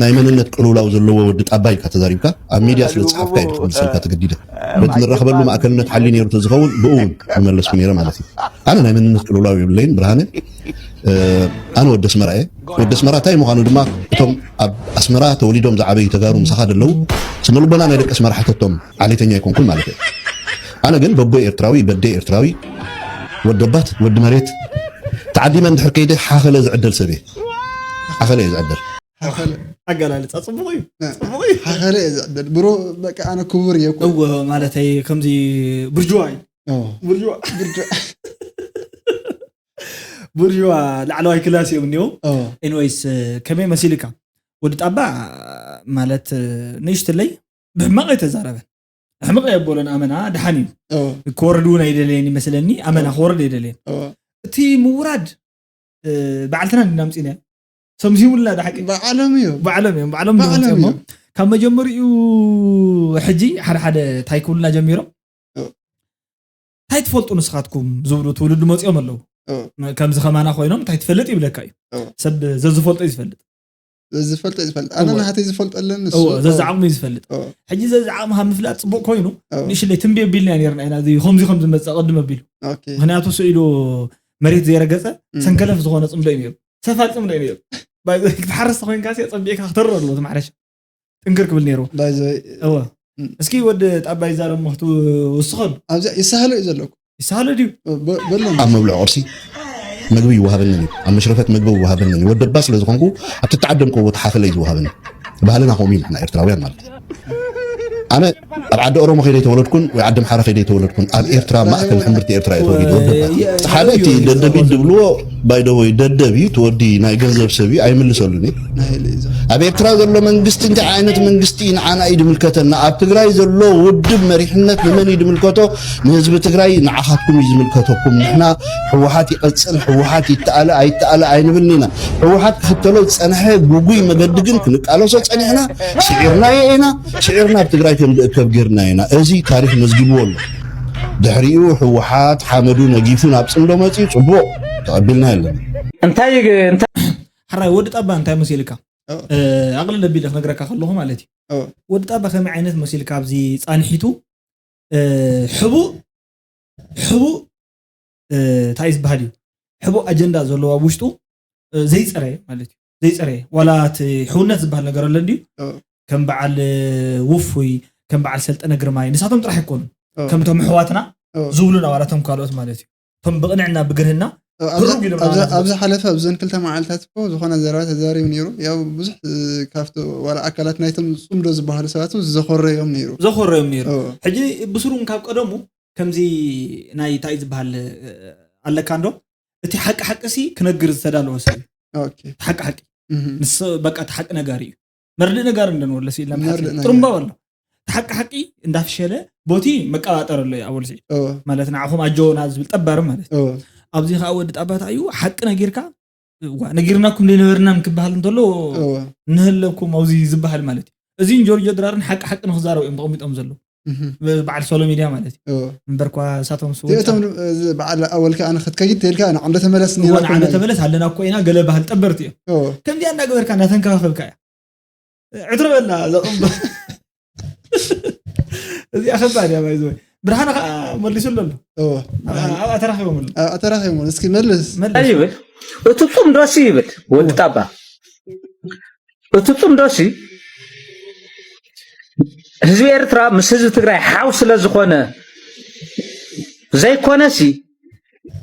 ናይ መንነት ቅልውላው ዘለዎ ወዲ ጣባ ኢልካ ተዛሪብካ ኣብ ሚድያ ስለ ዝፅሓፍካ እዩ ዝመስለካ ተገዲደ በቲ ንራኸበሉ ማእከልነት ሓሊ ነይሩ ተዝኸውን ብኡ እውን ዝመለስኩ ነይረ ማለት እዩ ኣነ ናይ መንነት ቅልውላው የብለይን ብርሃነ እ፣ ኣነ ወዲ ኣስመራ እየ ወዲ ኣስመራ እንታይ ምዃኑ ድማ እቶም ኣብ ኣስመራ ተወሊዶም ዝዓበዩ ተጋሩ ምሳኻ ዘለዉ ስነልቦና ናይ ደቂ ኣስመራ ሓተቶም ዓሌተኛ ኣይኮንኩን ማለት እየ ኣነ ግን በቦ ኤርትራዊ በደ ኤርትራዊ ወደባት ወዲ መሬት ተዓዲመ እንድሕር ከይደ ሓኸለ ዝዕደል ሰብ እየ ሓኸለ እየ ዝዕደል ሓኸለ ኣገላልፃ ፅቡቕ እዩ እ፣ ፅቡቕ እዩ ሓኸለ እየ ዝዕደል ብሮ በቃ ኣነ ክቡር እየ እኮ እዎ ማለተይ ከምዚ ብርጅዋ እዩ ኦ፣ ብርጅዋ ብርጅ- ብርጅዋ ላዕለዋይ ክላስ እዮም እኒኦ ኦ፣ ኤንወይስ ከመይ መሲልካ ወዲ ጣባ ማለት ንእሽትለይ ብሕማቕ ኣይተዛረበን ሕምቕ የበሎን ኣመና ድሓን እዩ ኦ፣ ክወርድ እውን ኣይደለየን ይመስለኒ ኣመና ክወርድ ኣይደለየን ኦ፣ እቲ ምውራድ እ፣ ባዕልትና እንዲና ምፂና ሰምሲሙልና ድሓቂ ብዓለም እዩ ባዕሎም እዮም ባዕሎም ባዕሎም ዝመፅኦም እዮም። ካብ መጀመሪኡ ሕጂ ሓደ ሓደ እንታይ ክብሉና ጀሚሮም ኦ። እንታይ ትፈልጡ ንስኻትኩም ዝብሉ ትውልዲ መፂኦም ኣለዉ ኦ። ከምዚ ከማና ኮይኖም እንታይ ትፈልጥ ይብለካ እዩ ኦ። ሰብ ዘዝፈልጦ እዩ ዝፈልጥ ዝፈልጦ ዝፈልጥ ኣነ እወ። ናሃተይ ዝፈልጠለን ንሱ እዎ ዘዝዓቕሙ እዩ ዝፈልጥ ኦ፣ ሕጂ ዘዝዓቕሙ ካብ ምፍላጥ ፅቡቕ ኮይኑ ኦ፣ ንእሽለይ ትንቢ ኣቢልና ነርና ኢና እዚ ከምዚ ከም ዝመፅእ ቅድም ኣቢሉ ኦኬ። ምክንያቱ ስኢሉ መሬት ዘይረገፀ እም። ሰንከለፍ ዝኾነ ፅምዶ እዩ ነይሩ ሰፋል ፅምዶ እዩ ነይሩ ክትሓርስ ተኮይንካ ሲ ፀቢዕካ ክተርር ኣለዎ እቲ ማሕረሻ ጥንክር ክብል ነይሩ ባይዘይ እወ እም። እስኪ ወዲ ጣባይ ዛረሞ ክትውስኸሉ ኣብዚኣ ይሳሃሎ እዩ ዘለኩ ይሳሃሎ ድዩ በ- በሎም ኣብ መብልዕ ቁርሲ መግቢ ይወሃበንን እዩ ኣብ መሽረፈት መግቢ ይወሃበንን እዩ ወደባ ስለ ዝኾንኩ ኣብ ትተዓደምከዎ ተሓፈለ እዩ ዝወሃበኒ ባህልና ከምኡ እዩ ንሕና ኤርትራውያን ማለት እዩ ኣነ ኣብ ዓዲ ኦሮሞ ከይደ ተወለድኩን ወይ ዓዲ ምሓረ ከይደ ተወለድኩን ኣብ ኤርትራ ማእከል ሕምብርቲ ኤርትራ እየ ተወሊደ ወደባ ሓደ እቲ ደደቢት ዝብልዎ ባይደወይ ደደብ እዩ ትወዲ ናይ ገንዘብ ሰብ እዩ ኣይምልሰሉን እዩ ናይ ኢሉ እዩ ዘሎ። ኣብ ኤርትራ ዘሎ መንግስቲ እንታይ ዓይነት መንግስቲ እዩ ንዓና እዩ ድምልከተና ኣብ ትግራይ ዘሎ ውድብ መሪሕነት ንመን እዩ ድምልከቶ ንህዝቢ ትግራይ ንዓኻትኩም እዩ ዝምልከተኩም ንሕና ህወሓት ይቐፅል ህወሓት ይተኣለ ኣይተኣለ ኣይንብልን ኢና ህወሓት ክኽተሎ ዝፀንሐ ጉጉይ መገዲ ግን ክንቃለሶ ፀኒሕና ስዒርናዮ ኢና ስዒርና ኣብ ትግራይ ከም ዝእከብ ጌርና ኢና እዚ ታሪክ መዝጊብዎ ኣሎ ድሕሪኡ ህወሓት ሓመዱ ነጊፉ ናብ ፅምዶ መፅኡ ፅቡቕ ተቐቢልና የለን እንታይ እንታይ ሕራይ ወዲ ጣባ እንታይ መሲልካ ኦ። እ፣ ኣቕልል ኣቢለ ክነግረካ ከለኹ ማለት እዩ ኦ። ወዲ ጣባ ከመይ ዓይነት መሲልካ ኣብዚ ፃንሒቱ እ፣ ሕቡእ ሕቡእ እ፣ እንታይ እዩ ዝበሃል እዩ ሕቡእ ኣጀንዳ ዘለዎ ኣብ ውሽጡ እ፣ ዘይፀረየ ማለት እዩ ዘይፀረየ ዋላ እቲ ሕውነት ዝበሃል ነገር ኣሎ እንድዩ ኦ። ከም በዓል እ፣ ውፉይ ከም በዓል ሰልጠነ ግርማይ ንሳቶም ጥራሕ ኣይኮኑን ኦ። ከምቶም ኣሕዋትና ኦ። ዝብሉን ኣባላቶም ካልኦት ማለት እዩ እቶም ብቕንዕና ብግርህና ኣብዚ- ህሩግ ኢሎም ኣብዚ- ኣባላት ኣብዚ ሓለፈ ኣብዘን ክልተ መዓልታት እኮ ዝኾነ ዘረባ ተዛሪቡ ነይሩ ያው ብዙሕ እ፣ ካብቲ ዋላ ኣካላት ናይቶም ፅምዶ ዝበሃሉ ሰባት እውን ዘኾረዮም ነይሩ ዘኾረዮም ነይሩ ኦ፣ ሕጂ ብስሩን ካብ ቀደሙ ከምዚ ናይ እንታይ ዝበሃል እ፣ ኣለካ እንዶ እቲ ሓቂ ሓቂ ሲ ክነግር ዝተዳለወ ሰብ እዩ ኦኬ። ሓቂ ሓቂ እህ፣ ንስ በቃ እቲ ሓቂ ነጋሪ እዩ መርድእ ነጋሪ እንደንወለ ስኢልና መርድእ ነጋሪ። ጥሩምባ ኣሎ እቲ ሓቂ ሓቂ እንዳፍሸለ ቦቲ መቀባጠር ኣሎ እዩ ኣወል ስዒድ ኦ፣ ማለት ንዓኹም ኣጀውና ዝብል ጠባሪ ማለት እዩ ኦ፣ ኣብዚ ከዓ ወዲ ጣባታ እዩ ሓቂ ነጊርካ ዋ፣ ነጊርናኩም ዘይነበርናን ክበሃል እንተሎ ኦ፣ ንህለኩም ኣብዚ ዝበሃል ማለት እዩ እዚን ጆርጆ ድራርን ሓቂ ሓቂ ንክዛረቡ እዮም ተቐሚጦም ዘለዉ እህ፣ በዓል ሶሎ ሚድያ ማለት እዩ ኦ፣ እምበርኳ እሳቶም ስው እቲኦም እዚ በዓል ኣወልካ ኣነ ክትከይድ ተልካ ንዓንዶ ተመለስ እዋን ዓንዶ ተመለስ ኣለና እኮ ኢና ገለ ባህል ጠበርቲ እዮም ኦ፣ ከምዚኣ እንዳገበርካ እንዳተንከባኸብካ እያ ዕትሮ በላ ዘቕምጦ። እዚኣ ከባድ እያ ባይዘ። ብርሃነ ከዓ መሊሱ ኣሎ ኣሎ። እዎ። ኣብኣ ተራኺቦም ኣሎ። ኣብኣ ተራኺቦም። እስኪ መልስ። መለስ። ይብል። እቲ ጡም ዶሲ ይብል ወዲ ጣባ። እቲ ጡም ዶሲ ህዝቢ ኤርትራ ምስ ህዝቢ ትግራይ ሓው ስለ ዝኾነ ዘይኮነሲ፣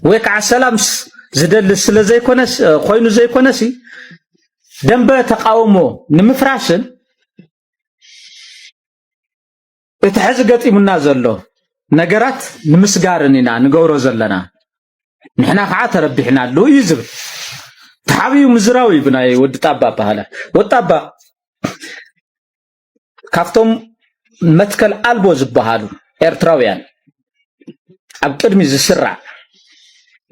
ወይ ከዓ ሰላም ስ- ዝደሊ ስለ ዘይኮነስ ኮይኑ ዘይኮነሲ፣ ደንበ ተቃውሞ ንምፍራስን እቲ ሕዚ ገጢሙና ዘሎ ነገራት ንምስጋርን ኢና ንገብሮ ዘለና። ንሕና ከዓ ተረቢሕናሉ እዩ ዝብል። ተሓብዩ ምዝራው እዩ ብናይ ወዲ ጣባ ኣበሃላ። ወዲ ጣባ ካብቶም መትከል ኣልቦ ዝበሃሉ ኤርትራውያን ኣብ ቅድሚ ዝስራዕ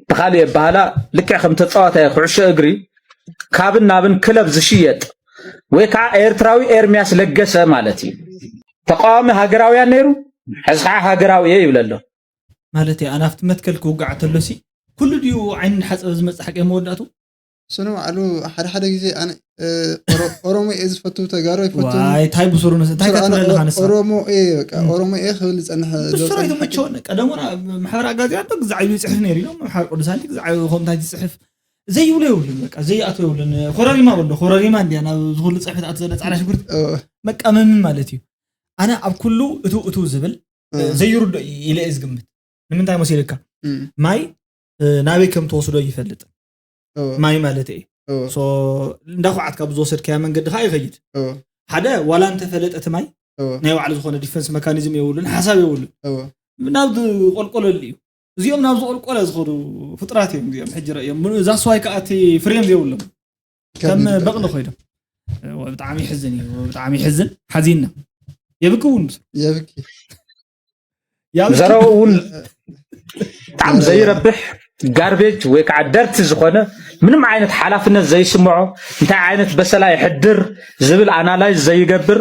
ብካሊእ ኣበሃላ ልክዕ ከም ተፃዋታይ ኩዕሾ እግሪ ካብን ናብን ክለብ ዝሽየጥ ወይ ከዓ ኤርትራዊ ኤርሚያስ ለገሰ ማለት እዩ። ተቃዋሚ ሃገራውያን ነይሩ፣ ሕዚ ከዓ ሃገራዊ እየ ይብል ኣሎ። ማለት እዩ ኣናፍቲ መትከል ክውጋዕ ተሎሲ ኩሉ ድዩ ዓይኒ ሓፀበ ዝመፅእ ሓቂ መወዳእቱ? ስነ ባዕሉ ሓደ ሓደ ግዜ ኣነ እ፣ ኦሮ- ኦሮሞ እየ ዝፈቱ፣ ተጋሩ ይፈቱ። ዋይ ታይ ብሱሩ ንስ እንታይ ብሱሩ ኣነ ትብለለኻ ኦ- ንሳ? ኦሮሞ እየ በቃ ኦሮሞ እየ ክብል ዝፀንሐ ብሱሩ ኣይተመቸወን። ቀደሙና ማሕበር ኣጋዚያ ኣሎ ግዛዕ ይፅሕፍ ነይሩ ኢሎም ማሕበር ቅዱሳን ግዛዕ ከምታይ ዝፅሕፍ ዘይብሉ የብሉን። በቃ ዘይኣትዎ የብሉን። ኮረሪማ በሎ ኮረሪማ እንዲያ ናብ ዝኩሉ ፅሕፈት ኣት ዘለ ፃዕዳ ሽጉርቲ እ፣ መቃመሚ ማለት እዩ። ኣነ ኣብ ኩሉ እቱ እቱ ዝብል እ፣ ዘይርዶ ኢለ እየ ዝግምት። ንምንታይ መሲልካ እም፣ ማይ እ፣ ናበይ ከም ትወስዶ ይፈልጥ እ፣ ማይ ማለት እየ እ፣ ሶ እንዳኳዓት ካብ ዝወሰድካያ መንገዲ ከዓ ይኸይድ እ፣ ሓደ ዋላ እንተፈለጠ እቲ ማይ እ፣ ናይ ባዕሉ ዝኾነ ዲፈንስ መካኒዝም የብሉን ሓሳብ የብሉን እ፣ ናብ ዝቆልቆለሉ እዩ እዚኦም ናብ ዝቆልቆለ ዝኸዱ ፍጥራት እዮም እዚኦም ሕጂ ረእዮም እዛ ስዋይ ከዓ እቲ ፍሬም ዘይብሎም ከም ከቢድ እዩ። በቕሊ ኮይዶም እ፣ ብጣዕሚ ይሕዝን እዩ ብጣዕሚ ይሕዝን ሓዚንና የብኪ እውን የብኪ ያብኪ ዘረው እውን ብጣዕሚ ዘይረብሕ ጋርቤጅ ወይ ከዓ ደርቲ ዝኾነ ምንም ዓይነት ሓላፍነት ዘይስምዖ እንታይ ዓይነት በሰላ ይሕድር ዝብል ኣናላይዝ ዘይገብር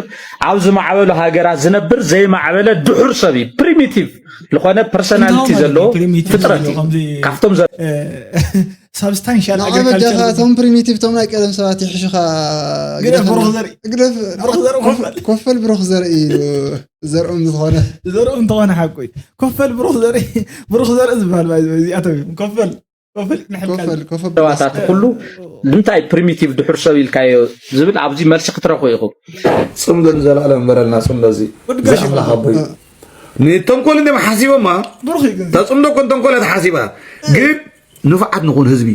ኣብ ዝማዕበሉ ሃገራት ዝነብር ዘይማዕበለ ድሑር ሰብ እዩ ፕሪሚቲቭ ዝኾነ ፐርሶናሊቲ ዘለዎ ፍጥረት እዩ ካብቶም ዘ ሳብስታንሻል ንዓ በጃኻ እቶም ፕሪሚቲቭ እቶም ናይ ቀደም ሰባት ይሕሹኻ ግደፍ ብሩኽ ዘርኢ ግደፍ ብሩኽ ዘርኢ ኮፈል ኮፈል ብሩኽ ዘርኢ ኢሉ ዘርኦም ዝኾነ ዘርኦም እንተኾነ ሓቁ እዩ ኮፈል ብሩኽ ዘርኢ ብሩኽ ዘርኢ ዝበሃል ማለት እዩ እዚኣቶም እዮም ኮፈል ኮፈል ንሕልቀል ኮፈል ኮፈል ሰባታት ኩሉ ንምንታይ ፕሪሚቲቭ ድሑር ሰብ ኢልካዮ ዝብል ኣብዚ መልሲ ክትረኽቡ ኢኹም ፅምዶ ንዘለኣለም ንበረልና ፅምዶ እዚ ወዲ ጋሽ ኣምላኽ ኣቦይ ንተንኮል እንዲም ሓሲቦማ ብሩኽ እዩ ግን ተፅምዶ ኮን ተንኮል እያ ተሓሲባ ግን ንፉዓት ንኹን ህዝቢ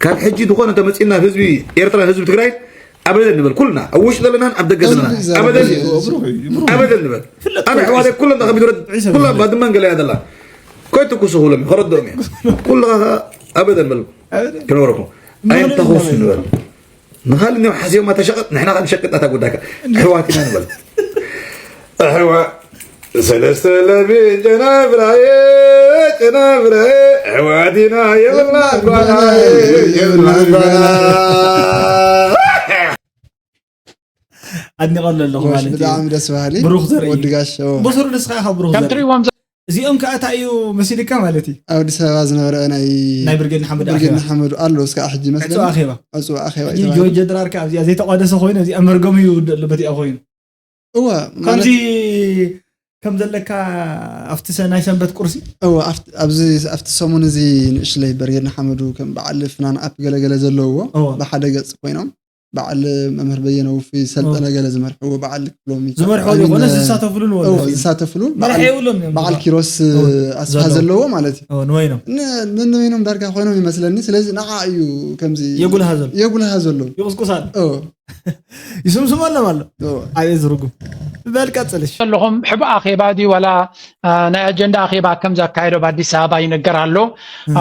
ካብ ሕጂ ዝኾነ ተመፂና ህዝቢ ኤርትራ ህዝቢ ትግራይ ኣበደን ንበል ኩልና ኣብ ውሽጢ ዘለናን ኣብ ደገ ዘለናን ኣበደን ኣበደን ንበል ኣነ ሕዋደ ኩሎም ተኸቢዱ ኩላ ባድመን ገለ እያ ዘላ ኮይትኩሱ ኩሎም ከረድኦም እየ ኩልኻ ኣበደን በል ክነብረኩም ኣይንተኹሱ ንበል ንኻል እኒኦም ሓሲቦማ ተሸቐጥ ንሕና ከ ንሸቅጥ ኣታ ጉዳይካ ኣሕዋት ኢና ንበል ኣሕዋ ሰለስተ ለቢ ጨናፍራየ ጨናፍራየ ኣሕዋት ኢና የብልና ጓና የብልና ጓና ኣድኒቐሉ ኣለኹ ማለት እዩ ብጣዕሚ ደስ በሃሊ ብሩኽ ዘርኢ ወዲ ጋሽ ኦ። በሰሩ ንስኻ ኢኻ ብሩኽ ከም ዘርኢ ትሪእዎም እዚኦም ከዓ እንታይ እዩ መሲልካ ማለት እዩ ኣብ ኣዲስ ኣበባ ዝነበረ ናይ ናይ ብርጌድ ንሓመድ ብርጌድ ኣኼባ ንሓመዱ ኣሎ እስካዕ ሕጂ ዕፁ መስለኒ ኣኼባ ዕፁ ኣኼባ ሕጂ እዩ ጆርጅ ተባሂሉ። ድራር ከዓ ኣብዚኣ ዘይተቋደሰ ኮይኑ እዚኣ መርገሙ ይውድእ ኣሎ በቲኣ ኮይኑ እወ ማለት ከምዚ ከም ዘለካ ኣብቲ ሰ- ናይ ሰንበት ቁርሲ እወ ኣብቲ- ኣብዚ ኣብቲ ሰሙን እዚ ንእሽለይ በርጌድ ንሓመዱ ከም በዓል ፍናን ኣፕ ገለገለ ዘለውዎ እወ። ብሓደ ገፅ ኮይኖም በዓል መምህር በየነ ውፉይ ሰልጠነ ገለ ዝመርሕዎ በዓል ክፍሎም ዝመርሖ ኣሚን፣ ዝኾነ እ፣ ዝሳተፍሉ ንወሉ እወ፣ ዝሳተፍሉ መራሒ በዓል- የብሎም እዮም በዓል ዝመርሑ። ኪሮስ እ፣ እወ፣ ኣስፋ ዘለዉ። ዘለዎ ማለት እዩ እወ፣ ንወይኖም ን- ንንበይኖም ዳርጋ ኮይኖም ይመስለኒ ስለዚ ንዓ እዩ ከምዚ የጉልሃ ዘሎ። የጉልሃ ዘሎ ይቁስቁስ ኣሎ እወ፣ ይስምስም ኣሎም ኣሎ እወ። ኣየ ዝርጉም በል ቀፅልሽ ኣለኹም ሕቡ ኣኼባ ድዩ ዋላ አ፣ ናይ ኣጀንዳ ኣኼባ ከም ዘካየዶ ብኣዲስ ኣበባ ይነገር ኣሎ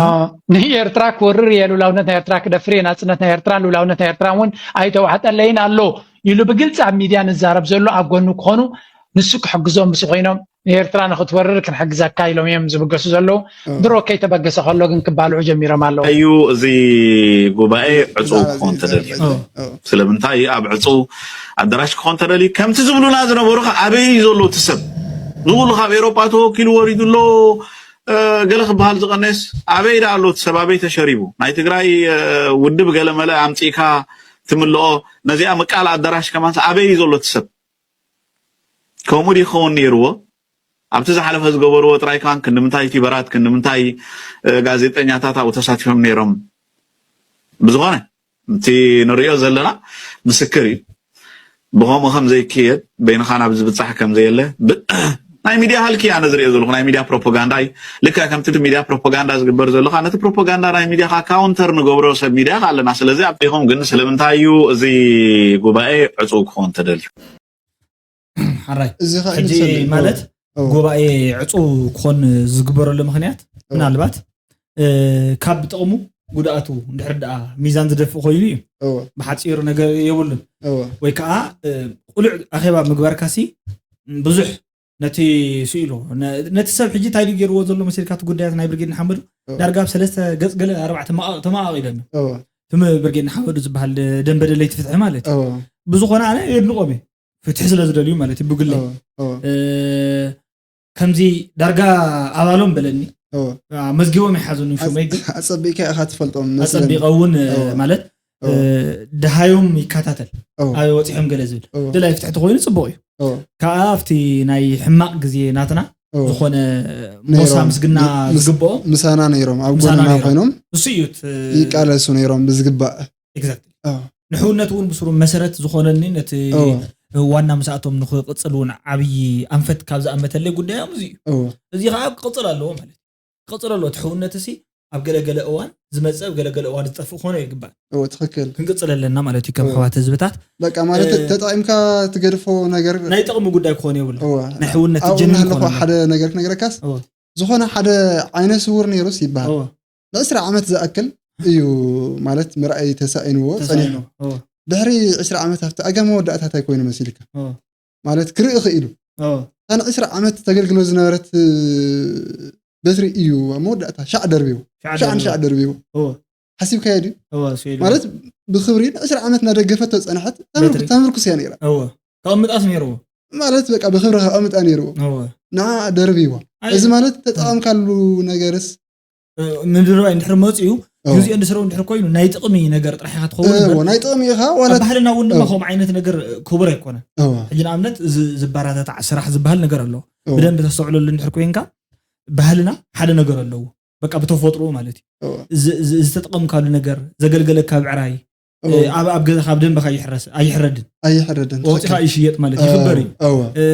አ፣ ንኤርትራ ክወርር እየ ልውላውነት ናይ ኤርትራ ክደፍር እየ ናፅነት ናይ ኤርትራ ልውላውነት ናይ ኤርትራ እውን ኣይተዋሕጠለይን ኣሎ ኢሉ ብግልፂ ኣብ ሚድያ ንዛረብ ዘሎ ኣብ ጎኑ ክኾኑ ንሱ ክሕግዞም ምስ ኮይኖም ንኤርትራ ንክትወርር ክንሕግዘካ ኢሎም እዮም ዝብገሱ ዘለዉ ድሮ ከይተበገሰ ከሎ ግን ክባልዑ ጀሚሮም ኣለዉ እዩ እዚ ጉባኤ ዕፁ ክኾን ተደልዩ ስለምንታይ ኣብ ዕፁ ኣዳራሽ ክኾን ተደልዩ ከምቲ ዝብሉና ዝነበሩ ከ ኣበይ እዩ ዘሎ እቲ ሰብ ዝብሉ ካብ ኤሮጳ ተወኪሉ ወሪዱ ኣሎ ገለ ክበሃል ዝቀነስ ኣበይ ዳ ኣሎ እቲ ሰብ ኣበይ ተሸሪቡ ናይ ትግራይ ውድብ ገለመለ ኣምፂእካ ትምልኦ፣ ነዚኣ ምቃል ኣዳራሽ ከማን ኣበይ እዩ ዘሎ እቲ ሰብ? ከምኡ ድዩ ክኸውን ነይርዎ? ኣብቲ ዝሓለፈ ዝገበርዎ ጥራይ ከማን ክንዲ ምንታይ ዩቲበራት፣ ክንዲ ምንታይ ጋዜጠኛታት ኣብኡ ተሳቲፎም ነይሮም? ብዝኾነ እቲ ንሪኦ ዘለና ምስክር እዩ። ብኸምኡ ከም ዘይክየድ፣ በይንኻ ናብ ዝብጻሕ ከም ዘየለ ናይ ሚድያ ሃልኪ ኣነ ዝሪኦ ዘለኹ ናይ ሚድያ ፕሮፓጋንዳ እዩ። ልክዕ ከምቲ እቲ ሚድያ ፕሮፓጋንዳ ዝግበር ዘሎ ከዓ ነቲ ፕሮፓጋንዳ ናይ ሚድያ ከዓ ካውንተር ንገብሮ ሰብ ሚድያ ከዓ ኣለና። ስለዚ ኣብዚኹም ግን ስለምንታይ እዩ እዚ ጉባኤ ዕፁው ክኸውን ተደልዩ? ሓራይ እዚ ከዓ ሕጂ ይምሰል ማለት ጉባኤ ዕፁው ክኾን ዝግበረሉ ምክንያት ምናልባት ካብ ጥቕሙ ጉድኣቱ እንድሕር ደኣ ሚዛን ዝደፍእ ኮይኑ እዩ። ብሓፂሩ ነገር የብሉን። ወይ ከዓ ቁሉዕ ኣኼባ ምግባርካሲ ብዙሕ ነቲ ስኢሉ ነቲ ሰብ ሕጂ እንታይ ገይርዎ ዘሎ መሲልካ እቲ ጉዳያት ናይ ብርጌድ ንሓመዱ ዳርጋ ኣብ ሰለስተ ገፅ ገለ ኣርባዕተ ተመቃቂሎም እዮም። እቲ ብርጌድ ንሓመዱ ዝበሃል ደንበ ደለይቲ ፍትሒ ማለት እዩ። ብዝኾነ ኣነ የድንቆም እየ ፍትሒ ስለ ዝደልዩ ማለት እዩ ብግለይ ከምዚ ዳርጋ ኣባሎም በለኒ መዝጊቦም ይሓዙኒ ሹመይ ግን ኣፀቢቅካ ኢካ ትፈልጦም ኣፀቢቀ እውን ማለት ድሃዮም ይከታተል ኣበይ ወፂሖም ገለ ዝብል ድላይ ፍትሒ ተኮይኑ ፅቡቅ እዩ ከዓ ኣብቲ ናይ ሕማቅ ግዜ ናትና ዝኾነ ሞሳ ምስግና ዝግብኦ ምሳና ነይሮም ኣብ ጎንና ኮይኖም እሱ እዩ ይቃለሱ ነይሮም ብዝግባእ ንሕውነት እውን ብስሩ መሰረት ዝኾነኒ ነቲ ዋና ምስኣቶም ንክቅፅል እውን ዓብዪ ኣንፈት ካብ ዝኣመተለይ ጉዳዮም እዚ እዩ እዚ ከዓ ክቅፅል ኣለዎ ማለት እዩ ክቅፅል ኣለዎ እቲ ሕውነት ሲ ኣብ ገለገለ እዋን ዝመፅእ ኣብ ገለገለ እዋን ዝጠፍእ ክኾነ ይግባእ ትክክል ክንቅፅል ኣለና ማለት እዩ ከም ኣሕዋት ህዝብታት በቃ ማለት ተጠቂምካ ትገድፎ ነገር ናይ ጥቕሚ ጉዳይ ክኾን የብሉ ናይ ሕውነት ጀሚር ሓደ ነገር ክነግረካስ ዝኾነ ሓደ ዓይነ ስውር ነይሩስ ይበሃል ንዕስራ ዓመት ዝኣክል እዩ ማለት ምርኣይ ተሳኢንዎ ፀኒሑ ድሕሪ ዕስራ ዓመት ኣብቲ ኣጋ መወዳእታ እንታይ ኮይኑ መሲልካ ማለት ክርኢ ክኢሉ እታ ንዕስራ ዓመት ተገልግሎ ዝነበረት በትሪ እዩ ኣብ መወዳእታ ሻዕ ደርቢዎ ሻዕ ንሻዕ ደርቢዎ ሓሲብካዮ ድዩ ማለት ብክብሪ ንዕስራ ዓመት እናደገፈቶ ዝፀንሐት ተምርኩስ እያ ነይራ ከቕምጣስ ነይርዎ ማለት በቃ ብክብሪ ከቐምጣ ነይርዎ ንዓ ደርቢዋ እዚ ማለት ተጠቐምካሉ ነገርስ ምድርባይ እንድሕር መፅኡ ዩዝ ኤንድ ስሮው እንድሕር ኮይኑ ናይ ጥቕሚ ነገር ጥራሕ ኢኻ ትኸውን እምበር እዎ፣ ናይ ጥቕሚ ኢኻ ዋላ ኣብ ባህልና እውን ድማ ከምኡ ዓይነት ነገር ክቡር ኣይኮነን። እዎ፣ ሕጂ ንኣብነት እዚ ዝበረታታዕ ስራሕ ዝበሃል ነገር ኣሎ። እዎ፣ ብደንቢ ተስተውዕለሉ እንድሕር ኮይንካ ባህልና ሓደ ነገር ኣለዎ። በቃ ብተፈጥሮ ማለት እዩ። እዎ፣ ዝ- ዝ- ዝተጠቐምካሉ ነገር ዘገልገለካ ብዕራይ እዎ፣ ኣብ ኣብ ገዛኻ ብደንቢ ኣይሕረስ ኣይሕረድን ኣይሕረድን። ወፂኻ ትኽክል። ይሽየጥ ማለት ይኽበር እዩ። እዎ፣ እ፣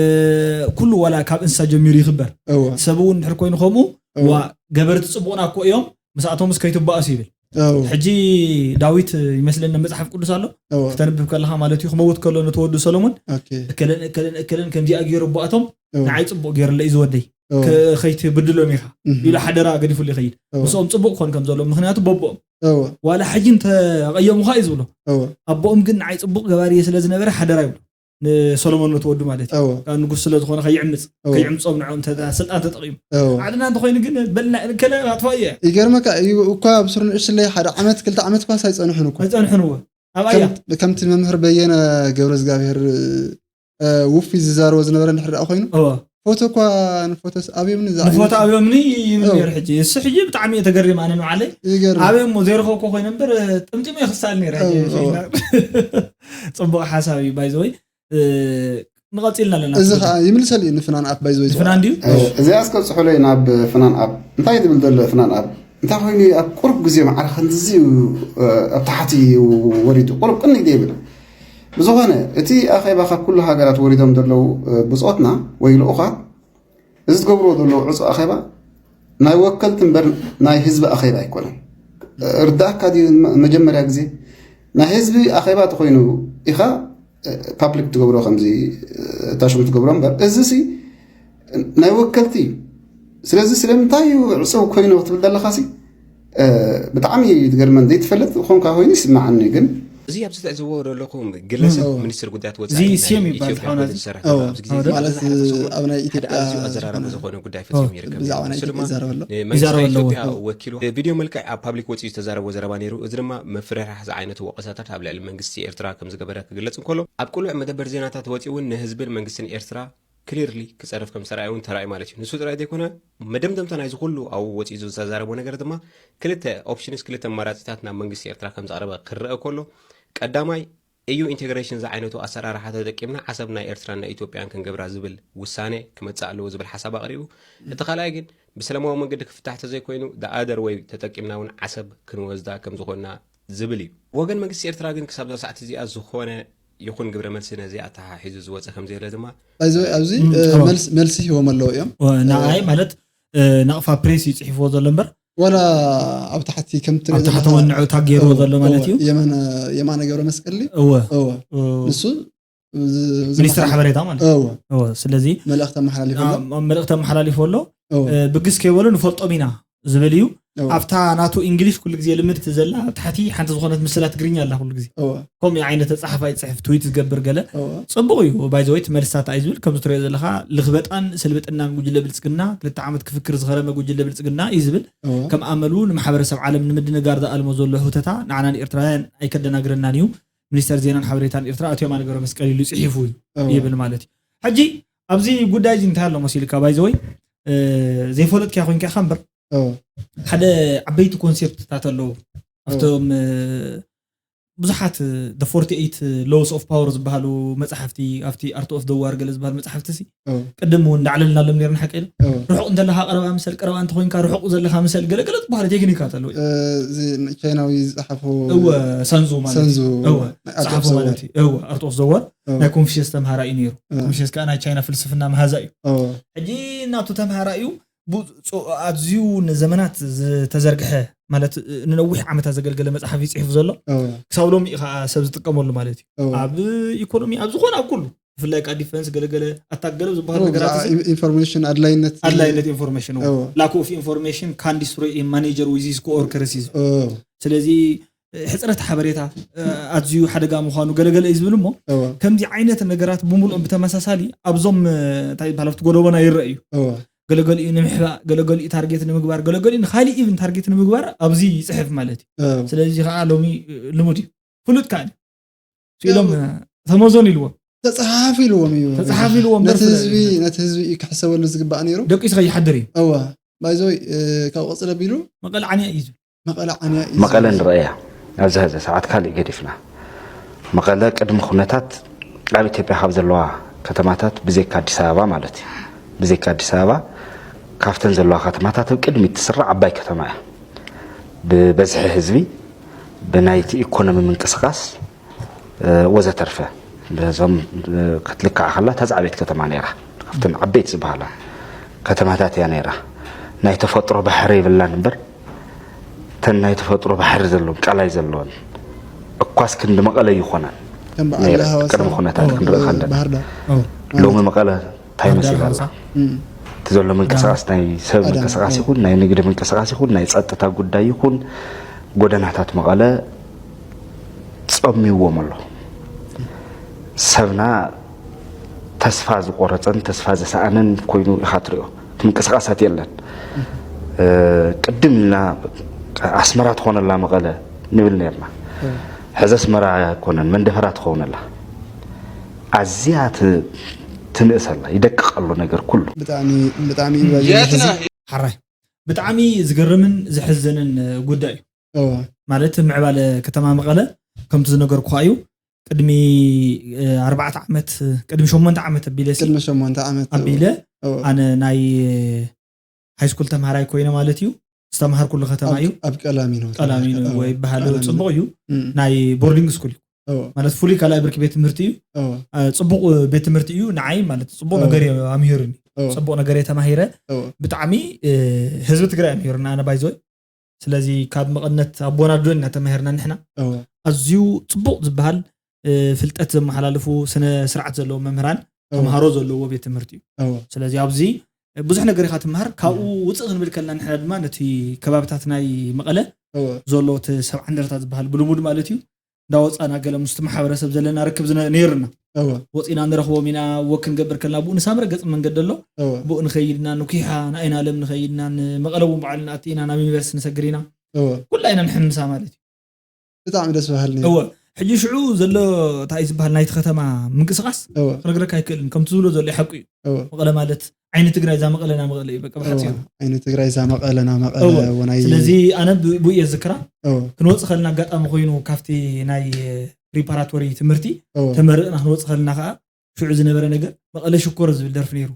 ኩሉ ዋላ ካብ እንስሳ ጀሚሩ ይኽበር። እዎ፣ ሰብ እውን እንድሕር ኮይኑ ከምኡ እዎ፣ ዋ ገበርቲ ፅቡቕና እኮ እዮም ምስኣቶም እስከይትባእሱ ይብል። እዎ፣ ሕጂ ዳዊት ይመስለኒ መፅሓፍ ቅዱስ ኣሎ እዎ፣ ክተንብብ ከለካ ማለት እዩ ክመውት ከሎ ነቲ ወዱ ሰሎሞን ኦኬ፣ እከለን እከለን እከለን ከምዚኣ ገይሩ ኣቦኣቶም እዎ፣ ንዓይ ፅቡቅ ገይርለ እዩ ዝወደይ እዎ፣ ከ- ከይትብድሎም ኢኻ እህ፣ ኢሉ ሓደራ ገዲፉሉ ይኸይድ እዎ፣ ምስኦም ፅቡቅ ክኾን ከም ዘሎ ምክንያቱ በቦኦም እዎ፣ ዋላ ሕጂ እንተቐየሙኻ እዩ ዝብሎ እዎ፣ ኣቦኦም ግን ንዓይ ፅቡቅ ገባሪ ስለ ዝነበረ ሓደራ ይብሎ ንሰሎሞን ነቲ ወዱ ማለት እዩ እዎ፣ ካብ ንጉስ ስለ ዝኾነ ከይዕምፅ እዎ፣ ከይዕምፆም ንዕኦም እንተ ስልጣን ተጠቂሙ እዎ። ዓድና እንተኮይኑ ግን በልና ከለ ኣጥፋ እየ ይገርመካ እዩ እኳ ኣብ ስሩ ንእሽለይ ሓደ ዓመት ክልተ ዓመት እኳ ሳይፀንሑን እኮ ኣይፀንሑን እዎ ኣብ ኣያ ከም- ከምቲ መምህር በየነ ገብረ እግዚኣብሔር ውፊ ዝዛረቦ ዝነበረ እንድሕር ደኣ ኮይኑ እዎ ፎቶ እኳ ንፎቶስ ኣብዮምኒ ዝኣ- ንፎቶ ኣብዮምኒ ይብል ነይሩ ሕጂ እሱ ሕጂ ብጣዕሚ እየ ተገሪም ኣነ ንባዕለይ ይገርም ኣበይ እሞ ዘይረኸብኮ ኮይነ እምበር ጥምጢሞ ይኽሳል ነይረ ሕጂ እዎ፣ እዎ። ፅቡቅ ሓሳብ እዩ ባይዘወይ ንቐፂልና ኣለና እዚ ከዓ ይምልሰሉ እዩ ንፍናን ኣፕ ባይዘወይ ፍናን ድዩ እዚ ኣስከ ፅሑለይ ናብ ፍናን ኣፕ እንታይ ትብል ዘሎ ፍናን ኣፕ እንታይ ኮይኑ ኣብ ቁሩብ ግዜ ማዕረ ክንድዚ እዩ ኣብ ታሕቲ ወሪዱ ቁሩብ ቅኒ ይብል ብዝኾነ እቲ ኣኼባ ካብ ኩሉ ሃገራት ወሪዶም ዘለዉ ብፆትና ወይ ልኡኻት እዚ ዝገብርዎ ዘለዉ ዕፁ ኣኼባ ናይ ወከልቲ እምበር ናይ ህዝቢ ኣኼባ ኣይኮነን ርዳእካ ድዩ መጀመርያ ግዜ ናይ ህዝቢ ኣኼባ ተኮይኑ ኢኻ ፓብሊክ ትገብሮ ከምዚ እታ ሽም ትገብሮ እምበር እዚ ሲ ናይ ወከልቲ እዩ ስለዚ ስለምንታይ እዩ ዕፅው ኮይኑ ክትብል ዘለካ ሲ ብጣዕሚ እዩ ዝገርመን ዘይትፈልጥ ኮንካ ኮይኑ ይስማዓኒ ግን እዚ ኣብዚ ትዕዝብዎ ዘለኹም ግለሰብ ሚኒስትር ጉዳያት ወፃኢ ኢትዮጵያ ዝሰርሕ ዘሎ ኣብዚ ግዜ ማለት ኣብ ናይ ኢትዮጵያ ኣዘራራቢ ዝኾነ ጉዳይ ፈፂሙ ይርከብ ብዛዕባ ናይ ኢትዮጵያ ይዛረብ ኣሎ ይዛረብ ኣለዎ ወኪሉ ቪድዮ መልክዕ ኣብ ፓብሊክ ወፂኡ ዝተዛረቦ ዘረባ ነይሩ እዚ ድማ መፍርራሕ ዝዓይነቱ ወቀሳታት ኣብ ልዕሊ መንግስቲ ኤርትራ ከም ዝገበረ ክግለፅ እንከሎ ኣብ ቅሉዕ መደበር ዜናታት ወፂኡ እውን ንህዝብን መንግስትን ኤርትራ ክሊርሊ ክፀርፍ ከም ዝተረኣየ እውን ተራእዩ ማለት እዩ ንሱ ጥራይ ዘይኮነ መደምደምታ ናይዚ ኩሉ ኣብኡ ወፂኡ ዝተዛረቦ ነገር ድማ ክልተ ኦፕሽንስ ክልተ ኣማራፂታት ናብ መንግስቲ ኤርትራ ከም ዘቕረበ ክረአ ከሎ ቀዳማይ፣ ኢዩ ኢንቴግሬሽን ዝዓይነቱ ኣሰራርሓ ተጠቂምና ዓሰብ ናይ ኤርትራን ናይ ኢትዮጵያን ክንገብራ ዝብል ውሳኔ ክመጽእ ኣለዎ ዝብል ሓሳብ ኣቕሪቡ። እቲ ካልኣይ ግን፣ ብሰላማዊ መንገዲ ክፍታሕ ተዘይኮይኑ፣ the other way ተጠቂምና እውን ዓሰብ ክንወስዳ ከም ዝኾንና ዝብል እዩ። ወገን መንግስቲ ኤርትራ ግን ክሳብ እዛ ሰዓት እዚኣ ዝኾነ ይኹን ግብረ መልሲ ነዚ ኣተሓሒዙ ዝወጸ ከም ዘየለ ድማ ባይዘ ኣብዚ እም፣ እ፣ እወ። መልስ- መልሲ ሂቦም ኣለዉ እዮም። ወ- ንኣይ ማለት እ፣ ናቕፋ ፕሬስ እዩ ጽሒፍዎ ዘሎ እምበር ወላ ኣብ ታሕቲ ከምቲ ትሪኦ ኣብ ታሕቲ ዘለኻ- ወንዑ ታጌርዎ እወ፣ ዘሎ ማለት እወ፣ እዩ። የማነ የማነ ገብረ መስቀል ድዩ? እወ እወ እ፣ ንሱ ዝ- ዝ- ሚኒስትር ሓበሬታ ማለት እዩ። እወ እወ ስለዚ መልእኽቲ ኣመሓላሊፉ ኣሎ። አ- መልእኽቲ ኣመሓላሊፉ ኣሎ። እወ እ፣ ብግስ ከይበሎ ንፈልጦም ኢና ዝብል እዩ። እወ ኣብታ ናቱ እንግሊሽ ኩሉ ግዜ ልምድቲ ዘላ ኣብ ታሕቲ ሓንቲ ዝኾነት ምስላ ትግርኛ ኣላ ኩሉ ግዜ እወ ከምኡ ዓይነት ጸሓፋይ ጽሕፍ ትዊት ዝገብር ገለ እወ ጽቡቕ እዩ። ባይዘወይ እቲ መልስታት ኣይ ዝብል ከምዚ ትሪኦ ዘለኻ ልኽበጣን ስልብጥናን ጉጅለ ብልጽግና ክልተ ዓመት ክፍክር ዝኸረመ ጉጅለ ብልጽግና እዩ ዝብል እወ ከም ኣመሉ ንማሕበረሰብ ዓለም ንምድንጋር ዝኣልሞ ዘሎ ህውተታ ንዓና ንኤርትራውያን ኣይከደናግረናን እዩ። ሚኒስተር ዜናን ሓበሬታን ኤርትራ ኣቶ የማነ ገብረ መስቀል ኢሉ ጽሒፉ እዩ እወ ይብል ማለት እዩ። ሕጂ ኣብዚ ጉዳይ እዚ እንታይ ኣሎ መሲልካ ባይዘወይ ዘይፈለጥክያ ኮይንካ ኢኻ እምበር እወ ሓደ ዓበይቲ ኮንሴፕትታት ኣለዉ ኣብቶም እ፣ ብዙሓት ፎርቲ ኤይት ሎውስ ኦፍ ፓወር ዝበሃሉ መፅሓፍቲ ኣብቲ ኣርት ኦፍ ደዋር ገለ ዝበሃሉ መፅሓፍቲ ሲ እወ ቅድም እውን እንዳዕለልናሎም ነርና ሓቂ ኢሉ እወ ርሑቕ እንተለኻ ቀረባ ምሰል ቀረባ እንተኮይንካ ርሑቕ ዘለኻ ምሰል ገለገለ ዝበሃሉ ቴክኒካት ኣለዉ እ፣ እዚ ቻይናዊ ዝፀሓፎ እወ ሰንዙ ማለት ሰንዙ እዩ። እወ ናይ ጸሓፎ ኣርቶፍ ማለት እዩ። እወ ኣርቶፍ ዘዋር እወ ናይ ኮንፊሽየስ ተምሃራይ እዩ ነይሩ። እወ ኮንፊሽየስ ከዓ ናይ ቻይና ፍልስፍና መሃዛ እዩ። እወ ሕጂ ናቱ ተምሃራይ እዩ ቡ- ጾ- ኣዝዩ ንዘመናት ዝተዘርግሐ ማለት ንነዊሕ ዓመታት ዘገልገለ መፅሓፍ እዩ ፅሒፉ ዘሎ እወ ክሳብ ሎሚ እዩ ከዓ ሰብ ዝጥቀመሉ ማለት እዩ። እወ ኣብ ኢኮኖሚ ኣብ ዝኾነ ኣብ ኩሉ ብፍላይ ከዓ ዲፈንስ ገለገለ ኣታክ ገለ ዝበሃሉ እወ ነገራት ብዛዕባ እዚ ኢን- ኢንፎርሜሽን ኣድላይነት ኣድላይነት ኢንፎርሜሽን እወ lack of information can destroy a manager with his co-workers እዩ። እወ ስለዚ ሕፅረት ሓበሬታ እ፣ ኣዝዩ ሓደጋ ምዃኑ ገለገለ እዩ ዝብል እሞ እወ ከምዚ ዓይነት ነገራት ብምሉኦም ብተመሳሳሊ ኣብዞም እ፣ እንታይ ይበሃል ኣብቲ ጎደቦና ይረአ እዩ። እወ ገለገሊኡ ንምሕባእ ገለገሊኡ ታርጌት ንምግባር ገለገሊኡ ንካሊእ ኢቭን ታርጌት ንምግባር ኣብዚ ይፅሕፍ ማለት እዩ። እወ ስለዚ ከዓ ሎሚ እ፣ ልሙድ እዩ ፍሉጥ ከዓ እዩ ኢሎም እ፣ ተመዞን ኢልዎም ተፀሓፊ ኢልዎም እዩ ተፀሓፊ ኢልዎም ነቲ ደርፊ ህዝቢ ነቲ ህዝቢ እዩ ክሕሰበሉ ዝግባእ ነይሩ። ደቂሱ ከይሓድር እዩ እወ ባይዘወይ እ፣ ካብ ቀፅለ ቢሉ መቐል ዓንያ እዩ ዝብል መቐለ ዓንያ እዩ መቐለ ዝብል። ንረእያ ኣብዚ ሕዚ ሰዓት ካልእ ገዲፍና መቐለ ቅድሚ ኩነታት ኣብ ኢትዮጵያ ካብ ዘለዋ ከተማታት ብዘይካ ኣዲስ ኣበባ ማለት እዩ ብዘይካ ኣዲስ ኣበባ ካብተን ዘለዋ ከተማታት ኣብ ቅድሚት ትስራዕ ዓባይ ከተማ እያ ብበዝሒ ህዝቢ ብናይቲ ኢኮኖሚ ምንቅስቃስ እ፣ ወዘተርፈ በዞም እ፣ ክትልካዕ ከላ እታ ዝዓበየት ከተማ ነይራ ካብተን ዓበይቲ ዝበሃላ ከተማታት እያ ነይራ ናይ ተፈጥሮ ባሕሪ ይብላን እምበር እተን ናይ ተፈጥሮ ባሕሪ ዘለዎም ቀላይ ዘለዎን እኳስ ክንዲ መቐለ ይኾናን ከም በዓል ነይረ ሃዋሳ ቅድሚ ኩነታት ክንርኢ ከለና ባህር ዳር ኦ፣ ሎሚ መቐለ እንታይ ባህር ዳር መሲላ ኣላ ሃዋሳ እም፣ እቲ ዘሎ ምንቅስቃስ ናይ ሰብ ኣዳም፣ ምንቅስቃስ ኦ። ይኹን ናይ ንግዲ ምንቅስቃስ ይኹን ናይ ፀጥታ ጉዳይ ይኹን ጎደናታት መቐለ ፀሚዎም ኣሎ ሰብና ተስፋ ዝቆረፀን ተስፋ ዝሰኣነን ኮይኑ ኢኻ ትሪኦ እቲ ምንቅስቃሳት የለን እ፣ ቅድም ኢልና ኣስመራ ትኾነላ መቐለ ንብል ነርና ሕዚ ኣስመራ ኣይኮነን መንደፈራ ትኸውነላ ኣዝያ ት- ትንእሰላ ይደቅቕ ኣሎ ነገር ኩሉ ብጣዕሚ ብጣዕሚ እዩ ባይዘ የትና ሕዚ ሓራይ ብጣዕሚ ዝገርምን ዘሕዝንን እ፣ ጉዳይ እዩ። እወ ማለት ምዕባለ ከተማ መቐለ ከምቲ ዝነገርኩኻ እዩ። ቅድሚ እ፣ ኣርባዕተ ዓመት ቅድሚ ሸሞንተ ዓመት ኣቢለ ሲ ቅድሚ ሸሞንተ ዓመት ኣቢለ እወ ኣነ ናይ ሃይስኩል ተምሃራይ ኮይነ ማለት እዩ። ዝተምሃርኩሉ ከተማ እዩ። ኣብ ቀላሚኖ ቀላሚኖ ወይ በሃሉ ቀላሚኖ። ፅቡቕ እዩ። እም፣ ናይ ቦርዲንግ ስኩል እዩ እወ ማለት ፍሉይ ካልኣይ ብርኪ ቤት ትምህርቲ እዩ። እወ አ፣ ፅቡቕ ቤት ትምህርቲ እዩ። ንዓይ ማለት ፅቡቕ እወ። ነገር እዩ ኣምሂሩኒ። እወ ፅቡቕ ነገር እየ ተማሂረ። እወ ብጣዕሚ እ፣ ህዝቢ ትግራይ ኣምሂሩና ኣነ ባይዘወይ። ስለዚ ካብ መቐነት ኣቦና ዶ ኢና ተማሂርና ንሕና። እወ ኣዝዩ ፅቡቕ ዝበሃል እ፣ ፍልጠት ዘመሓላልፉ ስነ ስርዓት ዘለዎም መምህራን እወ ተምሃሮ ዘለዎ ቤት ትምህርቲ እዩ። እወ ስለዚ ኣብዚ ብዙሕ ነገር ኢኻ ትምሃር። ካብኡ ውፅእ ክንብል ከለና ንሕና ድማ ነቲ ከባብታት ናይ መቐለ እወ ዘሎ እቲ ሰብ ዓንደርታ ዝበሃል ብልሙድ ማለት እዩ እንዳወፃና ገለ ምስቲ ማሕበረሰብ ዘለና ርክብ ዝነ- ነይርና እወ ወፂና ንረኽቦም ኢና። ወክ ክንገብር ከለና ብኡ ንሳምረ ገፅ መንገዲ ኣሎ እወ ብኡ ንኸይድና ንኩሓ ንኣይናለም ንኸይድና ንመቐለ እውን በዓል ንኣቲ ኢና ናብ ዩኒቨርሲቲ ንሰግር ኢና እወ ኩላ ኢና ንሕምሳ ማለት እዩ። ብጣዕሚ ደስ በሃሊ ነይሩ። እወ ሕጂ ሽዑ ዘሎ እንታይ ዝበሃል ናይቲ ከተማ ምንቅስቃስ እወ ክነግረካ ኣይክእልን ከምቲ ዝብሎ ዘሎ ሓቁ እዩ። እወ መቐለ ማለት ዓይኒ ትግራይ እዛ መቐለና መቐለ እዩ በቃ ብሓፂሩ። እወ ዓይኒ ትግራይ እዛ መቐለና መቐለ እወ እወ ናይ ስለዚ ኣነ ብ- ብኡ እየ ዝክራ እወ ክንወፅእ ከልና ኣጋጣሚ ኮይኑ ካብቲ ናይ ፕሪፓራቶሪ ትምህርቲ እወ። ተመርቕና ክንወፅ ከልና ከዓ ሽዑ ዝነበረ ነገር መቐለ ሽኮር ዝብል ደርፊ ነይሩ።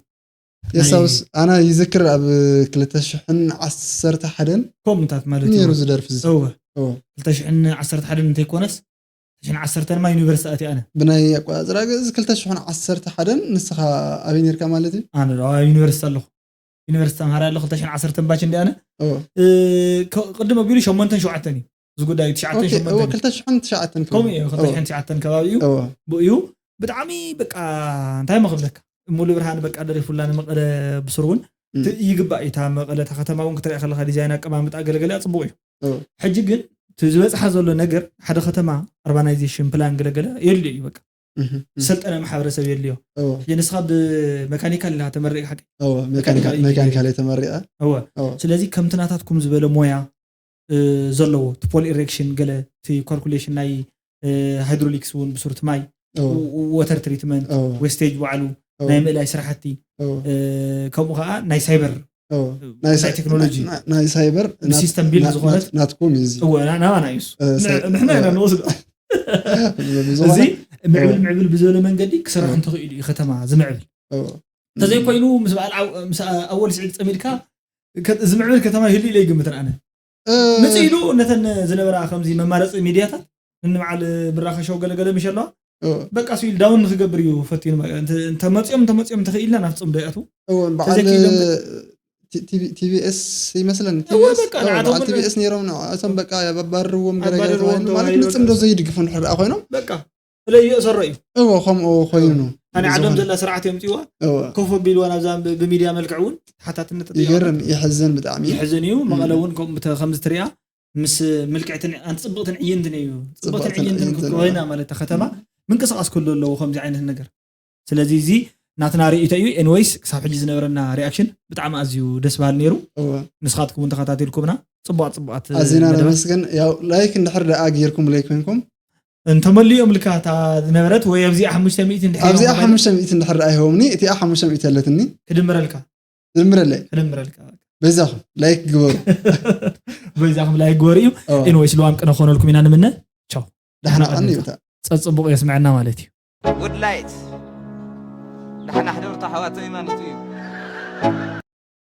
ናይ- የሳውስ ኣና ይዝክር ኣብ ክልተ ሽሕን ዓሰርተ ሓደን ከምኡታት ማለት እዩ። ነይሩ ዝደርፊ እዚ እወ እወ። ክልተ ሽሕን ዓሰርተ ሓደን እንተይኮነስ ክልተ ሽሕን ዓሰርተን ማ ዩኒቨርሲቲ ኣትየ ኣነ። ብናይ ኣቆፃፅራ ግእዝ ክልተ ሽሕን ዓሰርተ ሓደን ንስኻ ኣበይ ነርካ ማለት እዩ? ኣነ ዶ ኣብ ዩኒቨርሲቲ ኣለኹ። ዩኒቨርሲቲ ተምሃር ኣለኹ ክልተ ሽሕን ዓሰርተን ባች እንዲ ኣነ እወ። እ፣ ከ- ቅድም ኣቢሉ ሸሞንተን ሸውዓተን እዩ። እዚ ጉዳይ ትሽዓተን ኦኬ፣ እወ፣ ሸሞንተን ክልተ ሽሕን ትሽዓተን ከምኡ ክኸውን። እዩ። ክልተ ሽሕን ትሽዓተን ከባቢ እዩ። እወ። ብኡ እዩ በቃ እንታይ መኽብለካ ሙሉ ብርሃን በቃ ደሪፉላ ንመቐለ ብሱር እውን እም። ት- ይግባእ እዩ። እታ መቐለ እታ ከተማ እውን ክትሪኣ ከለካ ዲዛይን ኣቀማምጣ ገለገለ ፅቡቅ እዩ። እወ። ሕጂ ግን እቲ ዝበፅሓ ዘሎ ነገር ሓደ ከተማ ኣርባናይዜሽን ፕላን ገለገለ የድልዮ እዩ። በቃ እህ፣ እህ፣ ዝሰልጠነ ማሕበረሰብ የድልዮ። እወ። ሕጂ ንስኻ ብመካኒካል ኢኻ ተመሪቕካ ሓቂ እወ፣ መካኒካል መካኒካል መካኒካል እየ ተመሪቐ። እወ እወ። ስለዚ ከምቲ ናታትኩም ዝበለ ሞያ እ፣ ዘለዎ እቲ ፖል ኢሬክሽን ገለ እቲ ካልኩሌሽን ናይ ሃይድሮሊክስ እውን ብሱርቲ ማይ እወ። ወተር ትሪትመንት እወ። ዌስቴጅ ባዕሉ እወ። ናይ ምእላይ ስራሕቲ እወ። እ፣ ከምኡ ከዓ ናይ ሳይበር እወ። ናይ ሳይ- ቴክኖሎጂ ናይ- ናይ ሳይበር ብሲስተም ቢልድ ዝኾነት ናትኩም እዩ እዚ እወ ና- ናባና እዩ እሱ። እ፣ ሳይ- ንዕ- ንሕና ኢና ንወስዶ ብዝኾነ- እዚ ምዕብል እወ። ምዕብል ብዝበለ መንገዲ ክሰርሕ እወ። እንተኽኢሉ እዩ ከተማ ዝምዕብል። እወ። እንተዘይኮይኑ ምስ በዓል ዓው- ምስ ኣወል ስዒድ ፀሚድካ ከ- ዝምዕብል ከተማ ይህሉ ኢለ ይግምትን ኣነ። እ፣ ምጽእ ኢሉ ነተን ዝነበራ ከምዚ መማረፂ ሚድያታት ንንበዓል ብራኸ ሸው ገለገለ ምሽ ኣለዋ እወ። በቃ ስኢል ዳውን ንክገብር እዩ ፈቲኑ ማለት እንተ- እንተመፅኦም እንተመፅኦም እንተኽኢልና ናብ ፅምዶ ይኣትዉ እወ፣ በዓል ተዘኪሎም ቲ- ቲ- ቲ ቢ ኤስ ይመስለኒ እወ፣ ቲ ቢ ኤስ በቃ እወ፣ ናቶም በዓል ቲ ቢ ኤስ ነይሮም ንዕቶም በቃ የባባርርዎም ገለ ገለ ኣባርርዎም ተባሂሉ ማለት ተባሂሉ ንፅምዶ በቃ። ዘይድግፉ እንድሕር ደኣ ኮይኖም በቃ ስለየእሰሮ እዩ እወ ከምኡ ኮይኑ ኣነ ዓዶም ዝኾነ- ዘላ ስርዓት የምፅዋ እወ ኮፍ ኣቢልዋ ናብዛ ብ- ብሚድያ መልክዕ እውን ተሓታትነት ተጠይቖም ይገርም ይሕዝን ብጣዕሚ እዩ። ይሕዝን እዩ መቐለ እውን ከም- ብተ- ከምዚ ትሪኣ ምስ ምልክዕትን ኣን ፅብቕትን ዕይንትን እዩ ፅብቕትን ፅብቕትን ዕይንትን ዕይንትን ኮይና ማለት እታ ከተማ ምንቅስቃስ ክህሉ ኣለዎ ከምዚ ዓይነት ነገር ስለዚ እዚ ናትና ርእይቶ እዩ ኤንወይስ ክሳብ ሕጂ ዝነበረና ሪኣክሽን ብጣዕሚ ኣዝዩ ደስ በሃል ነይሩ እወ ንስኻትኩም እውን ተኸታቲልኩምና ፅቡቃት ፅቡቃት ኣዚና መደባት ነመስገን ያው ላይክ እንድሕር ደኣ ገይርኩም ለይ ኮይንኩም እንተመሊኦም ልካ እታ ዝነበረት ወይ ኣብዚኣ ሓሙሽተ ሚእቲ እንድሕር ኣብዚኣ እዮም ማለት ሓሙሽተ ሚእቲ እንድሕር ደኣ ይህቦምኒ እቲኣ ሓሙሽተ ሚእቲ ኣለትኒ ክድምረልካ ድምረለይ ክድምረልካ በዛኹም ላይክ ግበሩ በይዛኹም ላይክ ግበሩ እዩ እወ። ኤንወይስ ልዋም ቅነ ክኾነልኩም ኢና ንምነ ቻው ደሕና ደሕና ቀኒ ቀኒ። ይውታ ፀፅቡቕ የስምዐና ማለት እዩ ውድላይት ዳሕና ሕደርታ ኣሕዋተይ ማለት እዩ።